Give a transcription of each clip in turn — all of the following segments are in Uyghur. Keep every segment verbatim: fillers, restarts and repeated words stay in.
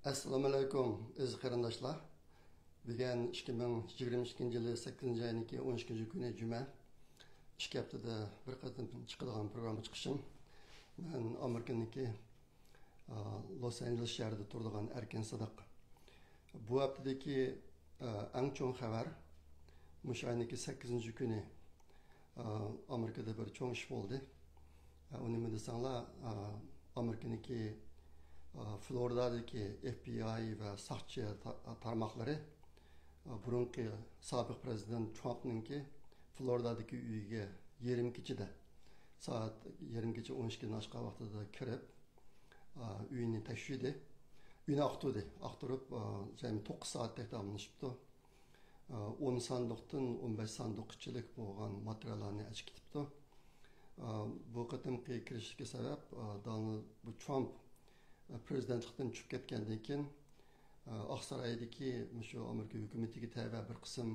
ئەسسالامۇئەلەيكۇم، ئەزىز قېرىنداشلار. بۈگۈن ئىككى مىڭ يىگىرمە ئىككىنچى يىلى سەككىزىنچى ئاينىڭكى ئون ئىككىنچى كۈنى، جۈمە. ئىككى ھەپتىدە بىر قېتىم چىقىدىغان پروگرامما چىقىشىم. مەن ئامېرىكىنىڭكى، ئا، لوس ئانژېلېس شەھىرىدە تۇرىدىغان ئەركىن سىدىق. بۇ ھەپتىدىكى، ئا، ئەڭ چوڭ خەۋەر، مۇشۇ ئاينىڭكى سەككىزىنچى كۈنى ئامېرىكىدا بىر چوڭ ئىش بولدى. ئۇ نېمە دېسەڭلار، ئامېرىكىنىڭكى، فلوردادىكى ئېف بى ئاي ۋە ساقچى تا-، تارماقلىرى بۇرۇنقى سابىق پرېزىدېنت ترامپنىڭكى فلوردادىكى ئۆيىگە يېرىم كېچىدە، سائەت يېرىم كېچە ئون ئىككىنى ئاشقان ۋاقتىدا كىرىپ، ئۆيىنى تەكشۈردى. ئۆينى ئاختۇردى. ئاختۇرۇپ، جەمئىي توققۇز سائەتتەك داۋاملىشىپتۇ. ئون ساندۇقتىن ئون بەش ساندۇققىچىلىك بولغان ماتېرىياللارنى ئەچىپ كېتىپتۇ. بۇ قېتىمقى كىرىشىشكە سەۋەب، دونالد بۇ ترامپ پرېزىدېنتلىقتىن چۈشۈپ كەتكەندىن كېيىن، ئاقسارايدىكى مۇشۇ ئامېرىكا ھۆكۈمىتىگە تەۋە بىر قىسىم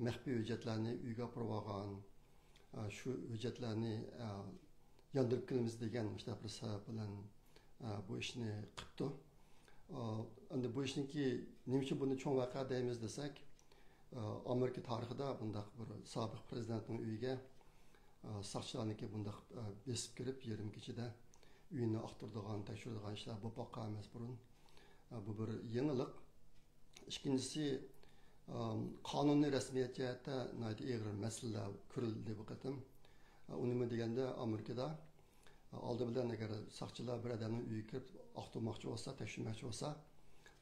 مەخپىي ھۆججەتلەرنى ئۆيگە ئاپىرىپ ئالغان، شۇ ھۆججەتلەرنى ياندۇرۇپ كېلىمىز دېگەن مۇشۇنداق بىر سەۋەب بىلەن، ئە، بۇ ئىشنى قىپتۇ. ئە، ئەمدى بۇ ئىشنىڭكى نېمە ئۈچۈن بۇنى چوڭ ۋەقە دەيمىز دېسەك، ئە، ئامېرىكا تارىخىدا بۇنداق بىر سابىق پرېزىدېنتنىڭ ئۆيىگە، ئە، ساقچىلارنىڭكى بۇنداق، ئە، بېسىپ كىرىپ، يېرىم كېچىدە ئۆيىنى ئاختۇرىدىغان، تەكشۈرىدىغان ئىشلار بولۇپ باققان ئەمەس بۇرۇن. ئە، بۇ بىر يېڭىلىق. ئىككىنچىسى، ئام، قانۇنىي رەسمىيەت جەھەتتە ناھايىتى ئېغىر مەسىلىلەر كۆرۈلدى بۇ قېتىم. ئۇ نېمە دېگەندە، ئامېرىكىدا ئالدى بىلەن ئەگەر ساقچىلار بىر ئادەمنىڭ ئۆيىگە كىرىپ ئاختۇرماقچى بولسا، تەكشۈرمەكچى بولسا،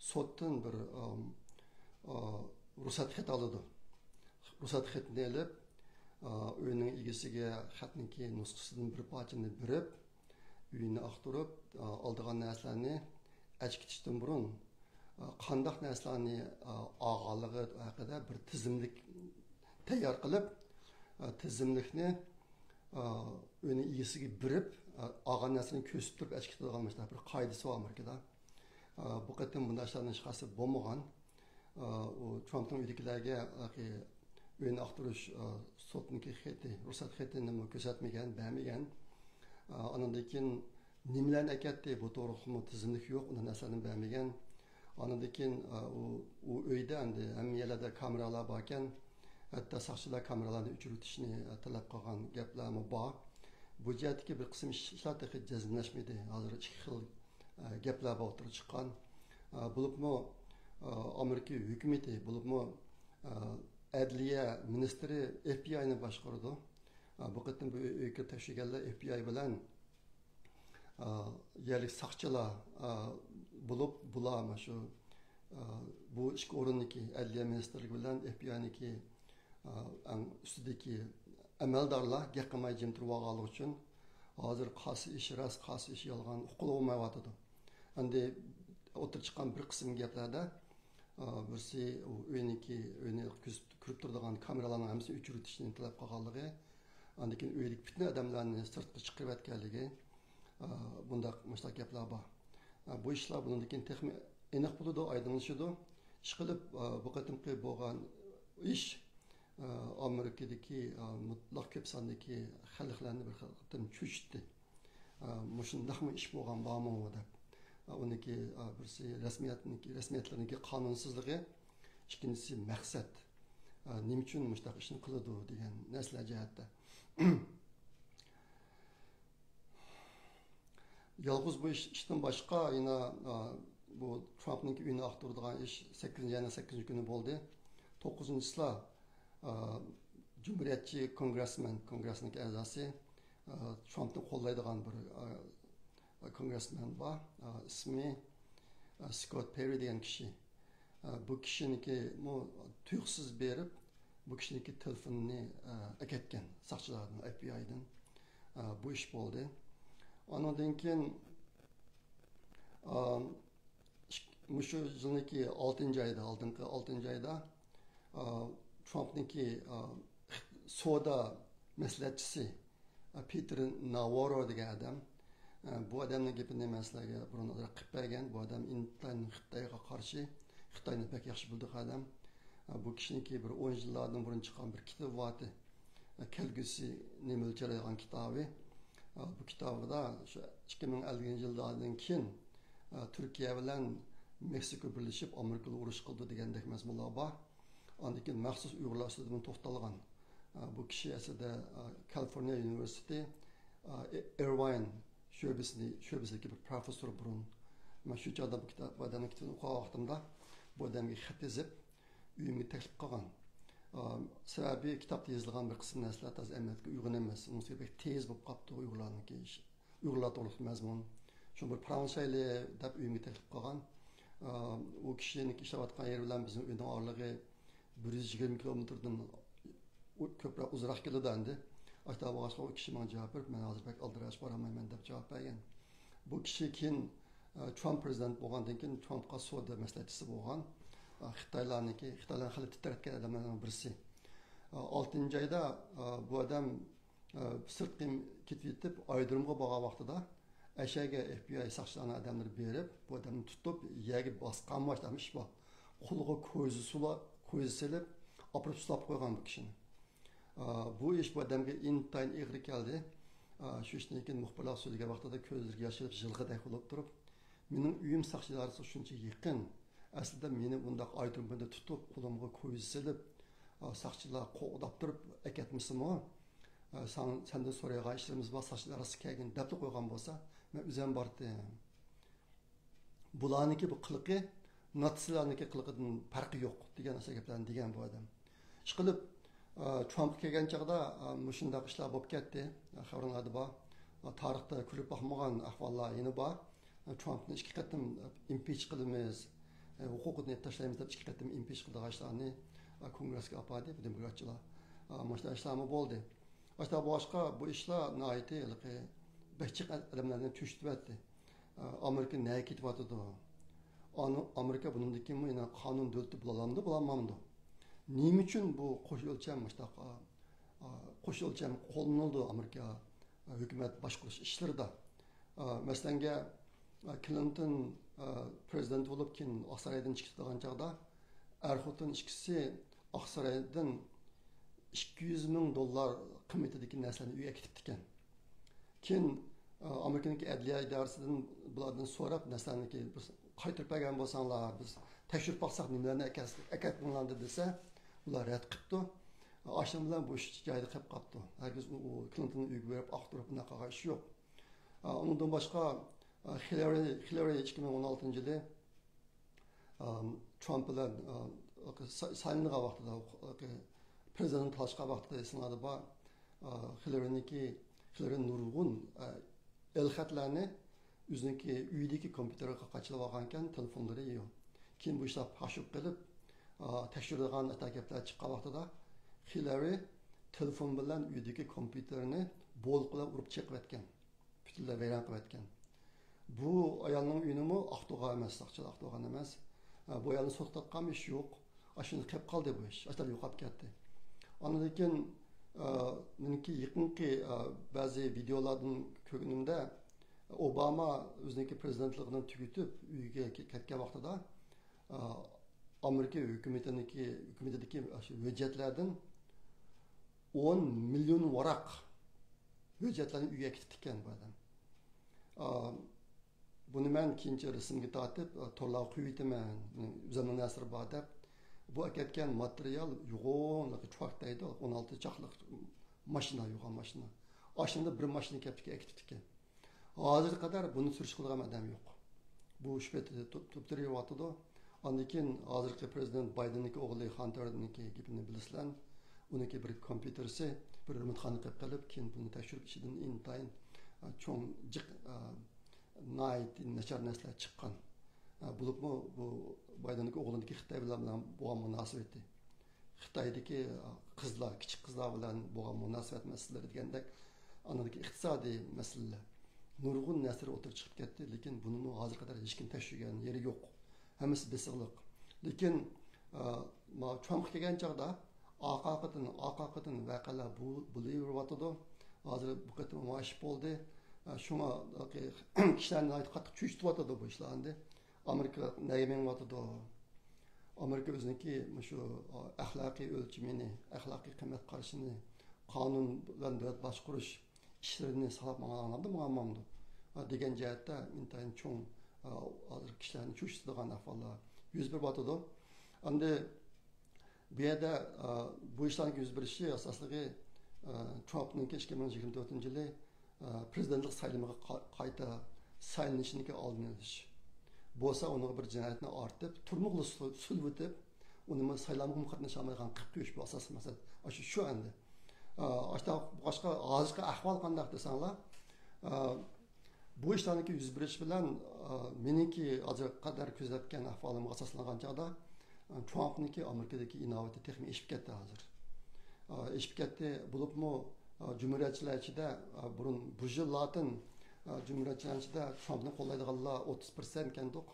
سوتتىن بىر، ئام، ئا، رۇخسەت خېتى ئالىدۇ. رۇخسەت خېتىنى ئېلىپ، ئا، ئۆينىڭ ئىگىسىگە خەتنىڭكى نۇسخىسىدىن بىر پارچىنى بېرىپ، ئۆينى ئاختۇرۇپ، ئا، ئالىدىغان نەرسىلەرنى ئەچىپ كېتىشتىن بۇرۇن، ئا، قانداق نەرسىلەرنى، ئا، ئالغانلىقى ھەققىدە بىر تىزىملىك تەييار قىلىپ، ئا، تىزىملىكنى، ئا، ئۆينىڭ ئىگىسىگە بېرىپ، ئا، ئالغان نەرسىنى كۆرسىتىپ تۇرۇپ ئەچىپ كېتىدىغان مۇشۇنداق بىر قائىدىسى بار ئامېرىكىدا. ئا، بۇ قېتىم بۇنداق ئىشلارنىڭ ھېچقايسىسى بولمىغان. ئا، ئۇ ترامپنىڭ ئۆيىدىكىلەرگە، ھېلىقى ئۆينى ئاختۇرۇش، ئا، سوتنىڭكى خېتى، رۇخسەت خېتىنىمۇ كۆرسەتمىگەن، بەرمىگەن. ئا، ئاندىن كېيىن نېمىلەرنى ئەكەتتى؟ بۇ توغرۇلۇقمۇ تىزىملىك يوق، ئۇنداق نەرسىلەرنى بەرمىگەن. ئاندىن كېيىن، ئا، ئۇ، ئۇ ئۆيدە ئەمدى ھەممە يەرلەردە كامېرالار باركەن، ھەتتا ساقچىلار كامېرالارنى ئۆچۈرۈۋېتىشنى، ئا، تەلەپ قىلغان گەپلەرمۇ بار. بۇ جەھەتتىكى بىر قىسىم ئىش-، ئىشلار تېخى جەزملەشمىدى. ھازىر ئىككى خىل، ئا، گەپلەر بار ئوتتۇرىغا چىققان. ئا، بولۇپمۇ، ئا، ئامېرىكا ھۆكۈمىتى، بولۇپمۇ، ئا، ئەدلىيە مىنىستىرى ئېف بى ئاينى باشقۇرىدۇ. ئا، بۇ قېتىم بۇ ئۆيگە كىرىپ تەكشۈرگەنلەر ئېف بى ئاي بىلەن، ئا، يەرلىك ساقچىلار، ئا، بولۇپ، بۇلار مانا شۇ، ئا، بۇ ئىككى ئورۇننىڭكى، ئەدلىيە مىنىستىرلىكى بىلەن ئېف بى ئاينىڭكى، ئا، ئەڭ ئۈستىدىكى ئەمەلدارلار گەپ قىلماي جىم تۇرۇۋالغانلىقى ئۈچۈن، ھازىر قايسى ئىش راست، قايسى ئىش يالغان ئۇققىلى بولمايۋاتىدۇ. ئەمدى ئوتتۇرىغا چىققان بىر قىسىم گەپلەردە، ئا، بىرسى ئۇ ئۆينىڭكى، ئۆينى كۆزىتىپ كۆرۈپ تۇرىدىغان كامېرالارنىڭ ھەممىسىنى ئۆچۈرۈۋېتىشنى تەلەپ قىلغانلىقى، ئاندىن كېيىن ئۆيدىكى پۈتۈن ئادەملەرنى سىرتقا چىقىرىۋەتكەنلىكى، ئا، بۇنداق، مۇشۇنداق گەپلەر بار. ئا، بۇ ئىشلار بۇنىڭدىن كېيىن تېخىمۇ ئېنىق بولىدۇ، ئايدىڭلىشىدۇ. ئىشقىلىپ، ئا، بۇ قېتىمقى بولغان ئىش، ئا، ئامېرىكىدىكى، ئا، مۇتلەق كۆپ ساندىكى خەلقلەرنى بىر قېتىم چۆچۈتتى. ئا، مۇشۇنداقمۇ ئىش بولغان بارمۇ دەپ. ئا، ئۇنىڭكى، ئا، بىرسى رەسمىيەتنىڭكى، رەسمىيەتلەرنىڭكى قانۇنسىزلىقى، ئىككىنچىسى مەقسەت. ئا، نېمە ئۈچۈن مۇشۇنداق ئىشنى قىلىدۇ دېگەن نەرسىلەر جەھەتتە. يالغۇز بۇ ئىش، ئىشتىن باشقا يەنە، ئا، بۇ ترامپنىڭكى ئۆيىنى ئاختۇرىدىغان ئىش سەككىزىنچى ئاينىڭ سەككىزىنچى كۈنى بولدى. توققۇزىنچىسىلا، ئا، جۇمھۇرىيەتچى كونگرېسسمېن، كونگرېسنىڭكى ئەزاسى، ئا، ترامپنى قوللايدىغان بىر، ئا، كونگرېسسمېن بار. ئا، ئىسمى، ئا، سكوت پېررى دېگەن كىشى. ئا، بۇ كىشىنىڭكىمۇ تۇيۇقسىز بېرىپ، بۇ كىشىنىڭكى تېلېفونىنى، ئا، ئەكەتكەن ساقچىلاردىن، ئېف بى ئايدىن. ئا، بۇ ئىش بولدى. ئانىڭدىن كېيىن، ئا، ئىك-، مۇشۇ يىلنىڭكى ئالتىنچى ئايدا، ئالدىنقى ئالتىنچى ئايدا، ئا، ترامپنىڭكى، ئا، سودا مەسلىھەتچىسى، ئا، پېتېر ناۋاررو دېگەن ئادەم. ئا، بۇ ئادەمنىڭ گېپىنى مەن سىلەرگە بۇرۇن ئازراق قىلىپ بەرگەن. بۇ ئادەم ئىنتايىن خىتايغا قارشى، خىتاينى بەك ياخشى بىلىدىغان ئادەم. ئا، بۇ كىشىنىڭكى بىر ئون يىللاردىن بۇرۇن چىققان بىر كىتابى بارتى. كەلگۈسى نېمىلەر چىرايغان كىتابى. بۇ كىتابىدا شۇ ئىككى مىڭ ئەللىكىنچى يىللاردىن كېيىن، تۈركىيە بىلەن مېكسىكو بىرلىشىپ ئامېرىكا بىلەن ئۇرۇش قىلىدۇ دېگەندەك مەزمۇنلار بار. ئاندىن كېيىن مەخسۇس ئۇيغۇرلار ئۈستىدە بۇنى توختالغان. بۇ كىشى ئەسلىدە كالىفورنىيە ئۇنىۋېرسىتېتى ئىرۋاين شۆبىسىنى، شۆبىسىدىكى بىر پروفېسسور بۇرۇن. مەن شۇ چاغدا بۇ كىتاب، بۇ ئادەمنىڭ كىتابىنى ئوقۇغان ۋاقتىمدا بۇ ئادەمگە خەت يېزىپ، ئۆيۈمگە تەكلىپ قىلغان. سەۋەبى، كىتابتا يېزىلغان بىر قىسىم نەرسىلەر تازا ئەمەلىيەتكە ئۇيغۇن ئەمەس. ئۇنىڭ سۈپىتى بەك تېز بولۇپ قاپتۇ ئۇيغۇرلارنىڭكى ئىشى. ئۇيغۇرلار توغرىلىق مەزمۇن. شۇ بىر پاراڭلىشايلى دەپ ئۆيۈمگە تەكلىپ قىلغان. ئۇ كىشىنىڭ ئىشلەۋاتقان يېرى بىلەن بىزنىڭ ئۆينىڭ ئارىلىقى بىر يۈز يىگىرمە كىلومېتىردىن كۆپرەك ئۇزىراق كېلىدۇ ئەمدى. ئاشۇنداق بولغاچقا ئۇ كىشى ماڭا جاۋاب بېرىپ، مەن ھازىر بەك ئالدىراش بارالمايمەن دەپ جاۋاب بەرگەن. بۇ كىشى كېيىن، ترامپ پرېزىدېنت بولغاندىن كېيىن ترامپقا سودا مەسلىھەتچىسى بولغان. خىتايلارنىڭكى، خىتايلارنى خېلى تىترەتكەن ئادەملەرنىڭ بىرسى. ئالتىنچى ئايدا بۇ ئادەم سىرتقا كېتىۋېتىپ، ئايرودرومغا بارغان ۋاقتىدا ئەشەگە ئېف بى ئاي ساقچىلارنىڭ ئادەملىرى بېرىپ، بۇ ئادەمنى تۇتۇپ، يەرگە باسقان باشلام ئىش بار. قولىغا كويزا سۇلا-، كويزا سېلىپ، ئاپىرىپ سۇلاپ قويغان بۇ كىشىنى. بۇ ئىش بۇ ئادەمگە ئىنتايىن ئېغىر كەلدى. شۇ ئىشتىن كېيىن مۇخبىرلار سۆزلىگەن ۋاقتىدا كۆزلىرىگە ياش كېلىپ، يىغلىغۇدەك بولۇپ تۇرۇپ، مېنىڭ ئۆيۈم ساقچى ئىدارىسىغا شۇنچە يېقىن. ئەسلىدە مېنى بۇنداق ئايرودرومدا تۇتۇپ، قولۇمغا كويزا سېلىپ، ساقچىلار قوغداپ تۇرۇپ ئەكەتمىسىمۇ، سەن-، سەندىن سورايدىغان ئىشلىرىمىز بار، ساقچى ئىدارىسىغا كەلگىن دەپلا قويغان بولسا، مەن ئۆزۈم بارتىم. بۇلارنىڭكى بۇ قىلىقى ناتسىلارنىڭكى قىلىقىدىن پەرقى يوق دېگەن نەرسە گەپلەرنى دېگەن بۇ ئادەم. ئىشقىلىپ، ترامپقا كەلگەن چاغدا مۇشۇنداق ئىشلار بولۇپ كەتتى. خەۋىرىڭلاردا بار. تارىختا كۆرۈپ باقمىغان ئەھۋاللار يەنە بار. ترامپنى ئىككى قېتىم ئىمپىچ قىلىمىز، ھوقۇقىنى تاشلايمىز دەپ ئىككى قېتىم ئىمپىچ قىلىدىغان ئىشلارنى كونگرېسكە ئاپاردى دېموكراتچىلار. مۇشۇنداق ئىشلارمۇ بولدى. ئاشۇنداق بولغاچقا بۇ ئىشلار ناھايىتى ھېلىقى بەك جىق ئادەملەرنى چۆچۈتۈۋەتتى. ئامېرىكا نەگە كېتىۋاتىدۇ؟ ئامېرىكا بۇنىڭدىن كېيىنمۇ يەنە قانۇن دۆلىتى بولالامدۇ، بولالمامدۇ؟ نېمە ئۈچۈن بۇ قوش ئۆلچەم مۇشۇنداق، قوش ئۆلچەم قوللىنىلىدۇ ئامېرىكا ھۆكۈمەت باشقۇرۇش ئىشلىرىدا؟ مەسىلەنگە، كلىنتون پرېزىدېنت بولۇپ، كېيىن ئاقسارايدىن چىقىپ كېتىدىغان چاغدا، ئەر خوتۇن ئىككىسى ئاقسارايدىن ئىككى يۈز مىڭ دوللار قىممىتىدىكى نەرسىلەرنى ئۆيگە ئەكېتىپتىكەن. كېيىن، ئامېرىكىنىڭكى ئەدلىيە ئىدارىسىدىن بۇلاردىن سوراپ، نەرسىلەرنى قايتۇرۇپ بەرگەن بولساڭلار، بىز تەكشۈرۈپ باقساق، نېمىلەرنى ئەكەس-، ئەكەتتىڭلار دېسە، ئۇلار رەت قىپتۇ. ئاشۇنىڭ بىلەن بۇ ئىش جايىدا قېلىپ قاپتۇ. ھەرگىز ئۇ، ئۇ كلىنتوننىڭ ئۆيىگە بېرىپ ئاختۇرۇپ ئۇنداق قىلغان ئىش يوق. ئۇنىڭدىن باشقا، خىلارى، خىلارى ئىككى مىڭ ئون ئالتىنچى يىلى، ترامپ بىلەن، سا-، سايلىنغان ۋاقتىدا، پرېزىدېنت تالاشقان ۋاقتىدا ئېسىڭلاردا بار، خىلارىنىڭكى، خىلارى نۇرغۇن ئېلخەتلەرنى ئۆزىنىڭكى ئۆيىدىكى كومپيۇتېرغا قاچىلاپ ئالغانىكەن، تېلېفونلىرى يوق. كېيىن بۇ ئىشلار پاش بولۇپ قېلىپ، تەكشۈرىدىغان ئاتا گەپلەر چىققان ۋاقتىدا، خىلارى تېلېفون بىلەن ئۆيىدىكى كومپيۇتېرنى بولكا بىلەن ئۇرۇپ چېقىۋەتكەن. پۈتۈنلەي ۋەيران قىلىۋەتكەن. بۇ ئايالنىڭ ئۆيىنىمۇ ئاختۇرغان ئەمەس، ساقچىلار ئاختۇرغان ئەمەس. بۇ ئايالنى سوتقا تارتقانمۇ ئىش يوق. ئاشۇنداق قېلىپ قالدى بۇ ئىش. ئاشۇنداق يوقاپ كەتتى. ئاندىن كېيىن، ئە، مېنىڭكى يېقىنقى، ئە، بەزى ۋىدېئولاردىن كۆرگىنىمدە، ئوباما ئۆزىنىڭكى پرېزىدېنتلىقىنى تۈگىتىپ، ئۆيىگە كە-، كەتكەن ۋاقتىدا، ئە، ئامېرىكا ھۆكۈمىتىنىڭكى، ھۆكۈمىتىدىكى ئاشۇ ھۆججەتلەردىن ئون مىليون ۋاراق ھۆججەتلەرنى ئۆيگە ئەكېتىپتىكەن بۇ ئادەم. ئا، بۇنى مەن كېيىنچە رەسىمگە تارتىپ، ئا، تورلارغا قويۇۋېتىمەن، ئۆزۈمنىڭ نەرسىلىرى بار دەپ. بۇ ئەكەتكەن ماتېرىيال يوغان، تراك دەيدۇ، ئون ئالتە چاقلىق ماشىنا، يوغان ماشىنا. ئاشۇندا بىر ماشىنا كەپتىكى ئەكېتىپتىكەن. ھازىرغا قەدەر بۇنى سۈرۈشتە قىلىدىغان ئادەم يوق. بۇ شۈبھە تۇ-، تۇ-، تۇرۇۋاتىدۇ. ئاندىن كېيىن ھازىرقى پرېزىدېنت بايدېننىڭكى ئوغلى خانتېرنىڭكى گېپىنى بىلىسىلەر. ئۇنىڭكى بىر كومپيۇتېرسى بىر رېمونتخانىغا قېلىپ قېلىپ، كېيىن بۇنى تەكشۈرۈپ ئىچىدىن ئىنتايىن، ئا، چوڭ جىق، ئا، ناھايىتى ناچار نەرسىلەر چىققان. ئا، بولۇپمۇ بۇ بايدېننىڭكى ئوغلىنىڭكى خىتاي بىلەن بولغان مۇناسىۋىتى، خىتايدىكى قىزلار، كىچىك قىزلار بىلەن بولغان مۇناسىۋەت مەسىلىلىرى دېگەندەك، ئاندىكى ئىقتىسادىي مەسىلىلەر، نۇرغۇن نەرسىلەر ئوتتۇرىغا چىقىپ كەتتى، لېكىن بۇنىمۇ ھازىرغا قەدەر ھېچكىم تەكشۈرگەن يېرى يوق. ھەممىسى بېسىقلىق. لېكىن، ئا، ما-، ترامپقا كەلگەن چاغدا ئارقا-ئارقىدىن، ئارقا-ئارقىدىن ۋەقەلەر بۇ-، بولۇۋېرىۋاتىدۇ. ھازىر بۇ قېتىم مۇشۇ ئىش بولدى. ئا، شۇڭا كىشىلەرنى ناھايىتى قاتتىق چۆچۈتۈۋاتىدۇ بۇ ئىشلار ئەمدى. ئامېرىكا نەگە مېڭىۋاتىدۇ؟ ئامېرىكا ئۆزىنىڭكى مۇشۇ ئەخلاقىي ئۆلچىمىنى، ئەخلاقىي قىممەت قارىشىنى، قانۇن بىلەن دۆلەت باشقۇرۇش ئىشلىرىنى ساقلاپ ماڭغانلامدۇ، ماڭالمامدۇ دېگەن جەھەتتە ئىنتايىن چوڭ ئا، ھازىر كىشىلەرنى چۆچۈتىدىغان ئەھۋاللار يۈز بېرىۋاتىدۇ. ئەمدى بۇ يەردە، ئا، بۇ ئىشلارنىڭ يۈز بېرىشى ئاساسلىقى، ئا، ترامپنىڭكى ئىككى مىڭ يىگىرمە تۆتىنچى يىلى، ئا، پرېزىدېنتلىق سايلىمىغا قا-، قايتا سايلىنىشىنىڭكى ئالدىنى ئېلىش. بولسا ئۇنىڭغا بىر جىنايەتنى ئارتىپ، تۈرمىگىلا سۇ-، سولىۋېتىپ، ئۇنىمۇ سايلامغىمۇ قاتنىشالمايدىغان قىلىپ قويۇش، بۇ ئاساسلىق مەقسەت. ئاشۇ، شۇ ئەمدى. ئا، ئاشۇنداق بولغاچقا، ھازىرقى ئەھۋال قانداق دېسەڭلار، ئا، بۇ ئىشلارنىڭكى يۈز بېرىشى بىلەن، ئا، مېنىڭكى ھازىرغا قەدەر كۆزەتكەن ئەھۋالىمغا ئاساسلانغان چاغدا، ئا، ترامپنىڭكى ئامېرىكىدىكى ئىناۋىتى تېخىمۇ ئېشىپ كەتتى ھازىر. ئا، ئېشىپ كەتتى. بولۇپمۇ، ئا، جۇمھۇرىيەتچىلەر ئىچىدە، ئا، بۇرۇن بۇژ لاردىن، ئا، جۇمھۇرىيەتچىلەر ئىچىدە ترامپنى قوللايدىغانلار ئوتتۇز پىرسەنت ئىكەندۇق.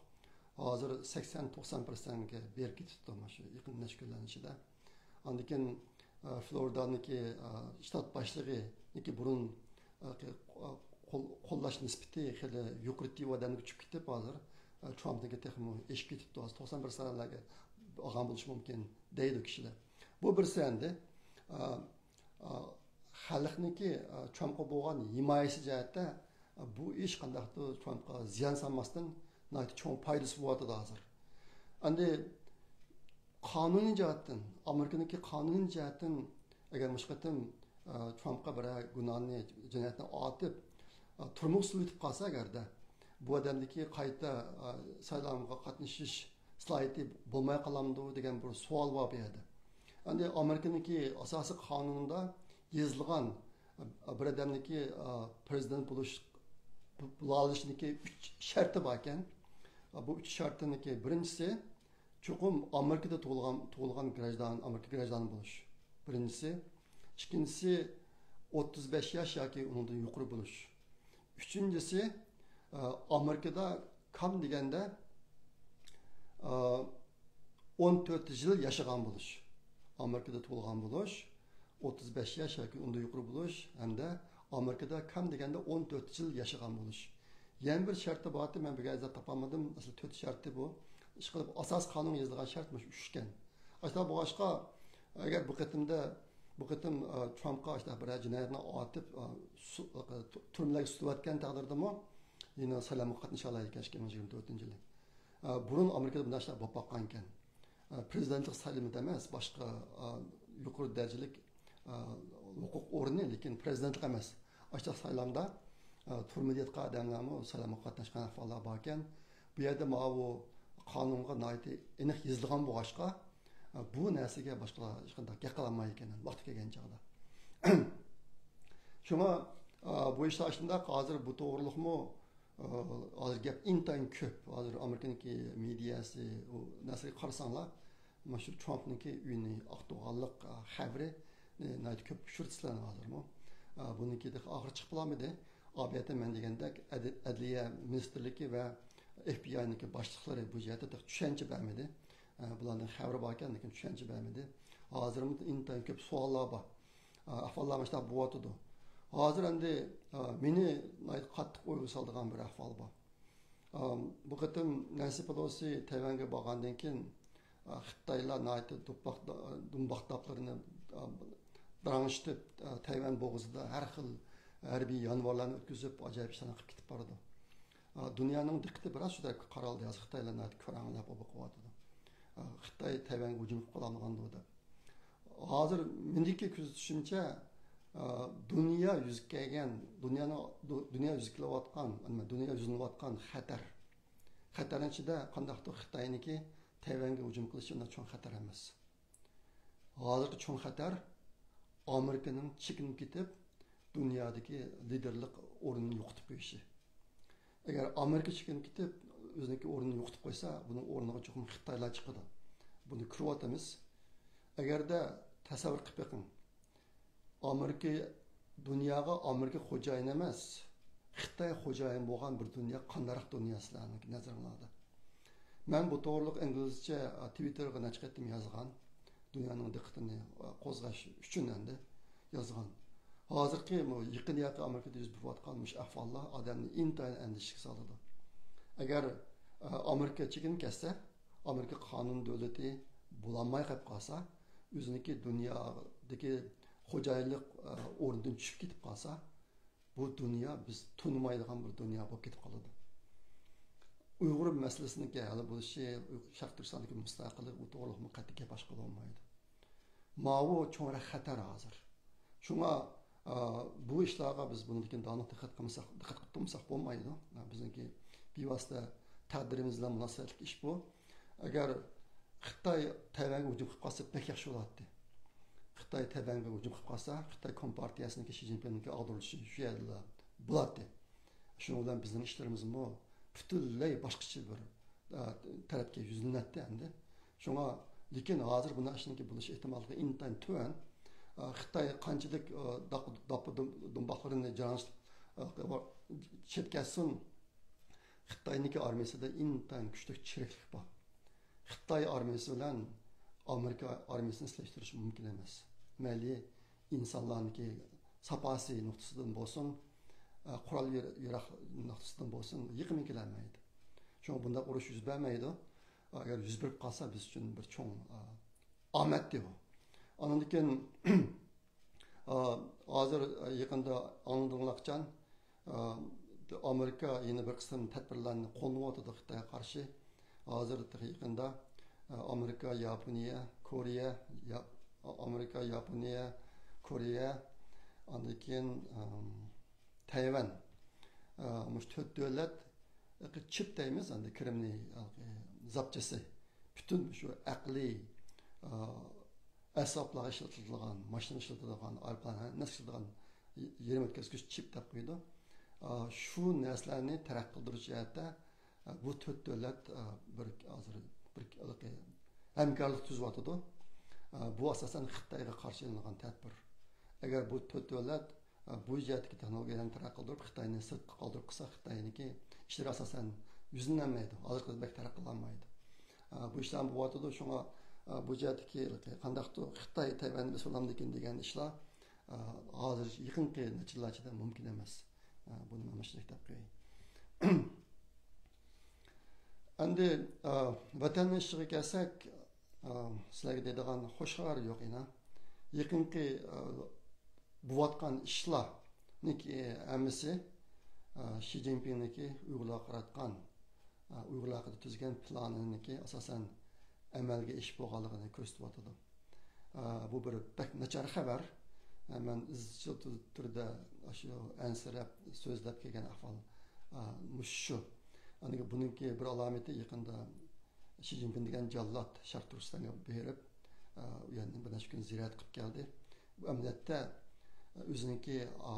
ھازىر سەكسەن، توقسان پىرسەنتكە بېرىپ كېتىپتۇ، مانا شۇ يېقىن نەچچە كۈنلەرنىڭ ئىچىدە. ئاندىن كېيىن، ئا، فلورىدانىڭكى، ئا، شتات باشلىقىنىڭكى بۇرۇن، ئا، قول-، قوللاش نىسبىتى خېلى يۇقىرى تىۋ ئادەمگە چۈشۈپ كېتىپ، ھازىر، ئا، ترامپنىڭكى تېخىمۇ ئېشىپ كېتىپتۇ. ھازىر توقسان پىرسەنتلەرگە ئالغان بولۇشى مۇمكىن دەيدۇ كىشىلەر. بۇ بىرسى ئەمدى. ئا، ئا، خەلقنىڭكى، ئا، ترامپقا بولغان ھىمايىسى جەھەتتە، ئا، بۇ ئىش قانداقتۇر ترامپقا زىيان سالماستىن ناھايىتى چوڭ پايدىسى بولۇۋاتىدۇ ھازىر. ئەمدى قانۇنىي جەھەتتىن، ئامېرىكىنىڭكى قانۇنىي جەھەتتىن ئەگەر مۇشۇ قېتىم، ئا، ترامپقا بىرەر گۇناھنى، جىنايەتنى ئارتىپ، ئا، تۈرمىگە سولىۋېتىپ قالسا ئەگەردە، بۇ ئادەمدىكى قايتا، ئا، سايلامغا قاتنىشىش سالاھىيىتى بولماي قالامدۇ دېگەن بىر سوئال بار بۇ يەردە. ئەمدى ئامېرىكىنىڭكى ئاساسىي قانۇنىدا يېزىلغان، ئا، بىر ئادەمنىڭكى، ئا، پرېزىدېنت بولۇش، بولالىشىنىڭكى ئۈچ شەرتى بار ئىكەن. ئا، بۇ ئۈچ شەرتنىڭكى بىرىنچىسى، چوقۇم ئامېرىكىدا تۇغۇلغان، تۇغۇلغان گراژدان، ئامېرىكا گراژدانى بولۇش. بىرىنچىسى. ئىككىنچىسى، ئوتتۇز بەش ياش ياكى ئۇنىڭدىن يۇقىرى بولۇش. ئۈچىنچىسى، ئە، ئامېرىكىدا كام دېگەندە، ئە، ئون تۆت يىل ياشىغان بولۇش. ئامېرىكىدا تۇغۇلغان بولۇش، ئوتتۇز بەش ياش ياكى ئۇنىڭدىن يۇقىرى بولۇش ھەمدە ئامېرىكىدا كام دېگەندە ئون تۆت يىل ياشىغان بولۇش. يەنە بىر شەرتى بارتى، مەن بىر ئەزا تاپالمىدىم. ئەسلى تۆت شەرتى بۇ. ئىشقىلىپ، ئاساسىي قانۇنغا يېزىلغان شەرت مۇشۇ ئۈچ ئىكەن. ئاشۇنداق بولغاچقا، ئەگەر بۇ قېتىمدا، بۇ قېتىم، ئە، ترامپقا ئاشۇنداق بىرەر جىنايەتنى ئارتىپ، ئە، سۇ-، ئە، تۈ-، تۈرمىلەرگە سوتۇۋەتكەن تەقدىردىمۇ، يەنە سايلامغا قاتنىشالايدىكەن ئىككى مىڭ يىگىرمە تۆتىنچى يىلى. ئە، بۇرۇن ئامېرىكىدا بۇنداق ئىشلار بولۇپ باققانىكەن. ئە، پرېزىدېنتلىق سايلىمىدا ئەمەس، باشقا، ئە، يۇقىرى دەرىجىلىك، ئە، ھوقۇق ئورنى، لېكىن پرېزىدېنتلىق ئەمەس. ئاشۇنداق سايلامدا، ئە، تۈرمىدە ياتقان ئادەملەرمۇ سايلامغا قاتناشقان ئەھۋاللار باركەن. بۇ يەردە ماۋۇ قانۇنغا ناھايىتى ئېنىق يېزىلغان بولغاچقا، ئە، بۇ نەرسىگە باشقىلار ھېچقانداق گەپ قىلالمايدىكەن، ۋاقتى كەلگەن چاغدا. شۇڭا، ئە، بۇ ئىشلار شۇنداق، ھازىر بۇ توغرىلىقمۇ، ئە، ھازىر گەپ ئىنتايىن كۆپ. ھازىر ئامېرىكىنىڭكى مېدىياسى، ئۇ نەرسىگە قارىساڭلار، مانا شۇ ترامپنىڭكى ئۆيىنى ئاقتۇرغانلىق، ئە، خەۋىرى، ئە، ناھايىتى كۆپ ئۇچرىتىسىلەر ھازىرمۇ. ئە، بۇنىڭكى تېخى ئاخىرى چىقىپ بولالمىدى. ئاۋۇ يەردە مەن دېگەندەك ئەد-، ئەدلىيە مىنىستىرلىكى ۋە ئېف بى ئاينىڭكى باشلىقلىرى بۇ جەھەتتە تېخى چۈشەنچە بەرمىدى. ئە، بۇلاردىن خەۋىرى باركەن، لېكىن چۈشەنچە بەرمىدى. ھازىرمۇ ئىنتايىن كۆپ سوئاللار بار. ئە، ئەھۋاللار مۇشۇنداق بولۇۋاتىدۇ. ھازىر ئەمدى، ئە، مېنى ناھايىتى قاتتىق ئويغا سالىدىغان بىر ئەھۋال بار. ئە، بۇ قېتىم نەنسى پېلوسى تەيۋەنگە بارغاندىن كېيىن، ئە، خىتايلار ناھايىتى دۇمباق، دۇمباق داپلىرىنى، ئە، داراڭشىتىپ، ئە، تەيۋەن بوغۇزىدا ھەر خىل ھەربىي يانۋارلارنى ئۆتكۈزۈپ، ئاجايىپ ئىشلارنى قىلىپ كېتىپ بارىدۇ. ئە، دۇنيانىڭ دىققىتى بىراز شۇ تەرەپكە قارالدى. ھازىر خىتايلار ناھايىتى كۆرەڭلەپ بولۇپ قېلىۋاتىدۇ. ئە، خىتاي تەيۋەنگە ھۇجۇم قىلىپ قالالمىغاندۇ دەپ. ھازىر مېنىڭكى كۆزىتىشىمچە، ئە، دۇنيا يۈز كەلگەن، دۇنيانىڭ، دۇ-، دۇنيا يۈز كېلىۋاتقان، دۇنيا يۈزلىنىۋاتقان خەتەر. خەتەرنىڭ ئىچىدە قانداقتۇر خىتاينىڭكى تەيۋەنگە ھۇجۇم قىلىشى ئۇنداق چوڭ خەتەر ئەمەس. ھازىرقى چوڭ خەتەر ئامېرىكىنىڭ چېكىنىپ كېتىپ، دۇنيادىكى لىدېرلىق ئورنىنى يوقىتىپ قويۇشى. ئەگەر ئامېرىكا چېكىنىپ كېتىپ، ئۆزىنىڭكى ئورنىنى يوقىتىپ قويسا، بۇنىڭ ئورنىغا چوقۇم خىتايلار چىقىدۇ. بۇنى كۆرۈۋاتىمىز. ئەگەردە تەسەۋۋۇر قىلىپ بېقىڭ، ئامېرىكا دۇنياغا ئامېرىكا خوجايىن ئەمەس، خىتاي خوجايىن بولغان بىر دۇنيا قانداقراق دۇنيا سىلەرنىڭكى نەزىرىڭلاردا؟ مەن بۇ توغرىلىق ئىنگلىزچە، ئە، تىۋىتتېرغا نەچچە قېتىم يازغان. دۇنيانىڭ دىققىتىنى، ئە، قوزغاش ئۈچۈن ئەمدى يازغان. ھازىرقى بۇ يېقىن ياقى ئامېرىكىدا يۈز بېرىۋاتقان مۇشۇ ئەھۋاللار ئادەمنى ئىنتايىن ئەندىشىگە سالىدۇ. ئەگەر، ئە، ئامېرىكا چېكىنىپ كەتسە، ئامېرىكا قانۇن دۆلىتى بولالماي قېلىپ قالسا، ئۆزىنىڭكى دۇنيادىكى خوجايىنلىق، ئە، ئورنىدىن چۈشۈپ كېتىپ قالسا، بۇ دۇنيا بىز تونۇمايدىغان بىر دۇنيا بولۇپ كېتىپ قالىدۇ. ئۇيغۇر مەسىلىسىنىڭكى ھەل بولۇشى، شەرقىي تۈركىستاندىكى مۇستەقىللىق توغرۇلۇقمۇ قەتئىي گەپ ئاچقىلى بولمايدۇ. ماۋۇ چوڭراق خەتەر ھازىر. شۇڭا، ئا، بۇ ئىشلارغا بىز بۇنىڭدىن كېيىن داۋاملىق دىققەت قىلمىساق، دىققەت قىلىپ تۇرمىساق بولمايدۇ. بىزنىڭكى بىۋاسىتە تەقدىرىمىز بىلەن مۇناسىۋەتلىك ئىش بۇ. ئەگەر خىتاي تەيۋەنگە ھۇجۇم قىلىپ قالسا، بەك ياخشى بولاتتى. خىتاي تەيۋەنگە ھۇجۇم قىلىپ قالسا، خىتاي كومپارتىيەسىنىڭكى، شى جىنپىڭنىڭكى ئاغدۇرۇلۇشى شۇ يەردىلا بولاتتى. شۇنىڭ بىلەن بىزنىڭ ئىشلىرىمىزمۇ پۈتۈنلەي باشقىچە بىر، ئە، تەرەپكە يۈزلىنەتتى ئەمدى. شۇڭا، لېكىن ھازىر بۇنداق ئىشنىڭكى بولۇش ئېھتىماللىقى ئىنتايىن تۆۋەن. ئە، خىتاي قانچىلىك، ئە، داپ-، داپا دۇم-، دۇمباقلىرىنى جاراڭ-، ئە، چېتكەزسۇن، خىتاينىڭكى ئارمىيىسىدا ئىنتايىن كۈچلۈك چىرىكلىك بار. خىتاي ئارمىيىسى بىلەن ئامېرىكا ئارمىيىسىنى سېلىشتۇرۇش مۇمكىن ئەمەس. مەيلى ئىنسانلارنىڭكى ساپاسى نۇقتىسىدىن بولسۇن، ئە، قورال يار-، ياراغ نۇقتىسىدىن بولسۇن، يېقىنمۇ كېلەلمەيدۇ. شۇڭا بۇنداق ئۇرۇش يۈز بەرمەيدۇ. ئەگەر يۈز بېرىپ قالسا، بىز ئۈچۈن بىر چوڭ، ئە، ئامەتتى بۇ. ئاندىن كېيىن، ئا، ھازىر، ئا، يېقىندا ئاڭلىدىڭلارچان، ئا، ئامېرىكا يەنە بىر قىسىم تەدبىرلەرنى قوللىنىۋاتىدۇ خىتايغا قارشى. ھازىر تېخى يېقىندا، ئا، ئامېرىكا، ياپونىيە، كورېيە، يا-، ئامېرىكا، ياپونىيە، كورېيە، ئاندىن كېيىن، ئام، تەيۋەن. ئا، مۇشۇ تۆت دۆلەت، چىپ دەيمىز ئەمدى، كىرىمنى، زاپچاسى. پۈتۈن شۇ ئەقلىي، ئا، ئەسۋابلارغا ئىشلىتىلىدىغان، ماشىنا ئىشلىتىدىغان، ئايروپىلان، ھەممە نەرسە ئىشلىتىدىغان يېرىم ئۆتكۈزگۈچ چىپ دەپ قويىدۇ. ئا، شۇ نەرسىلەرنى تەرەققىي قىلدۇرۇش جەھەتتە، ئا، بۇ تۆت دۆلەت، ئا، بىر ھازىر بىر ھېلىقى ھەمكارلىق تۈزۈۋاتىدۇ. ئا، بۇ ئاساسەن خىتايغا قارشى ئېلىنغان تەدبىر. ئەگەر بۇ تۆت دۆلەت، ئا، بۇ جەھەتتىكى تېخنولوگىيەلەرنى تەرەققىي قىلدۇرۇپ، خىتاينى سىرتقا قالدۇرۇپ قىلسا، خىتاينىڭكى ئىشلىرى ئاساسەن يۈزلىنەلمەيدۇ. ھازىرقى بەك تەرەققىي قىلالمايدۇ. ئا، بۇ ئىشلار بولۇۋاتىدۇ. شۇڭا، ئا، بۇ جەھەتتىكى قانداقتۇر خىتاي تەيۋەننى بېسىۋالامدىكىن دېگەن ئىشلار، ئا، ھازىر يېقىنقى نەچچە يىللار ئىچىدە مۇمكىن ئەمەس. ئا، بۇنى مەن مۇشۇنداق دەپ قوياي. ئەمدى، ئا، ۋەتەننىڭ ئىشىغا كەلسەك، ئا، سىلەرگە دەيدىغان خوش خەۋەر يوق ئىنا. يېقىنقى، ئا، بوۋاتقان ئىشلارنىڭكى ھەممىسى، ئا، شى جىنپىڭنىڭكى ئۇيغۇرلارغا قاراتقان، ئا، ئۇيغۇرلار ھەققىدە تۈزگەن پىلانىنىڭكى ئاساسەن ئەمەلگە ئېشىپ بولغانلىقىنى كۆرسىتىۋاتىدۇ. ئا، بۇ بىر بەك ناچار خەۋەر. ئا، مەن ئىزچىل تۈردە ئاشۇ ئەنسىرەپ سۆزلەپ كەلگەن ئەھۋال، ئا، مۇشۇ شۇ. ئاندىن بۇنىڭكى بىر ئالامىتى يېقىندا شى جىنپىڭ دېگەن جاللات شەرقىي تۈركىستانغا بېرىپ، ئا، ئۇ يەردىن بىر نەچچە كۈن زىيارەت قىلىپ كەلدى. بۇ ئەمەلىيەتتە ئۆزىنىڭكى، ئا،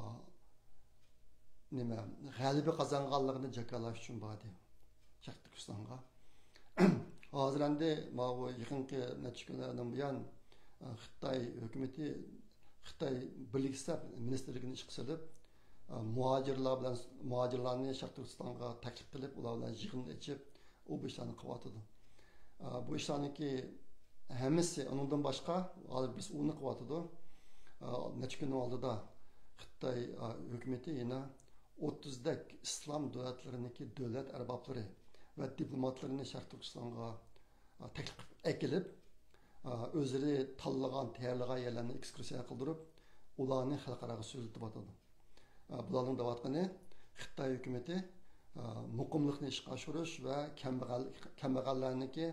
نېمە، غەلىبە قازانغانلىقىنى جاكارلاش ئۈچۈن باردى شەرقىي تۈركىستانغا. ھازىر ئەمدى ماۋۇ يېقىنقى نەچچە كۈنلەردىن بۇيان، ئا، خىتاي ھۆكۈمىتى، خىتاي بىرلىكتە مىنىستىرلىكىنى ئىشقا سېلىپ، ئا، مۇھاجىرلار بىلەن، مۇھاجىرلارنى شەرقىي تۈركىستانغا تەكلىپ قىلىپ، ئۇلار بىلەن يىغىن ئېچىپ، ئۇ بۇ ئىشلارنى قىلىۋاتىدۇ. ئا، بۇ ئىشلارنىڭكى ھەممىسى، ئۇنىڭدىن باشقا، ھازىر بىز ئۇنى قىلىۋاتىدۇ. ئا، نەچچە كۈننىڭ ئالدىدا خىتاي، ئا، ھۆكۈمىتى يەنە ئوتتۇزدەك ئىسلام دۆلەتلىرىنىڭكى دۆلەت ئەربابلىرى ۋە دىپلوماتلىرىنى شەرقىي تۈركىستانغا، ئا، تەكلىپ قىلىپ ئەكېلىپ، ئا، ئۆزلىرى تاللىغان، تەييارلىغان يەرلەرنى ئېكسكۇرسىيە قىلدۇرۇپ، ئۇلارنى خەلقئاراغا سۆزلىتىۋاتىدۇ. ئا، بۇلارنىڭ دەۋاتقىنى، خىتاي ھۆكۈمىتى، ئا، مۇقىملىقنى ئىشقا ئاشۇرۇش ۋە كەمبەغەل-، كەمبەغەللەرنىڭكى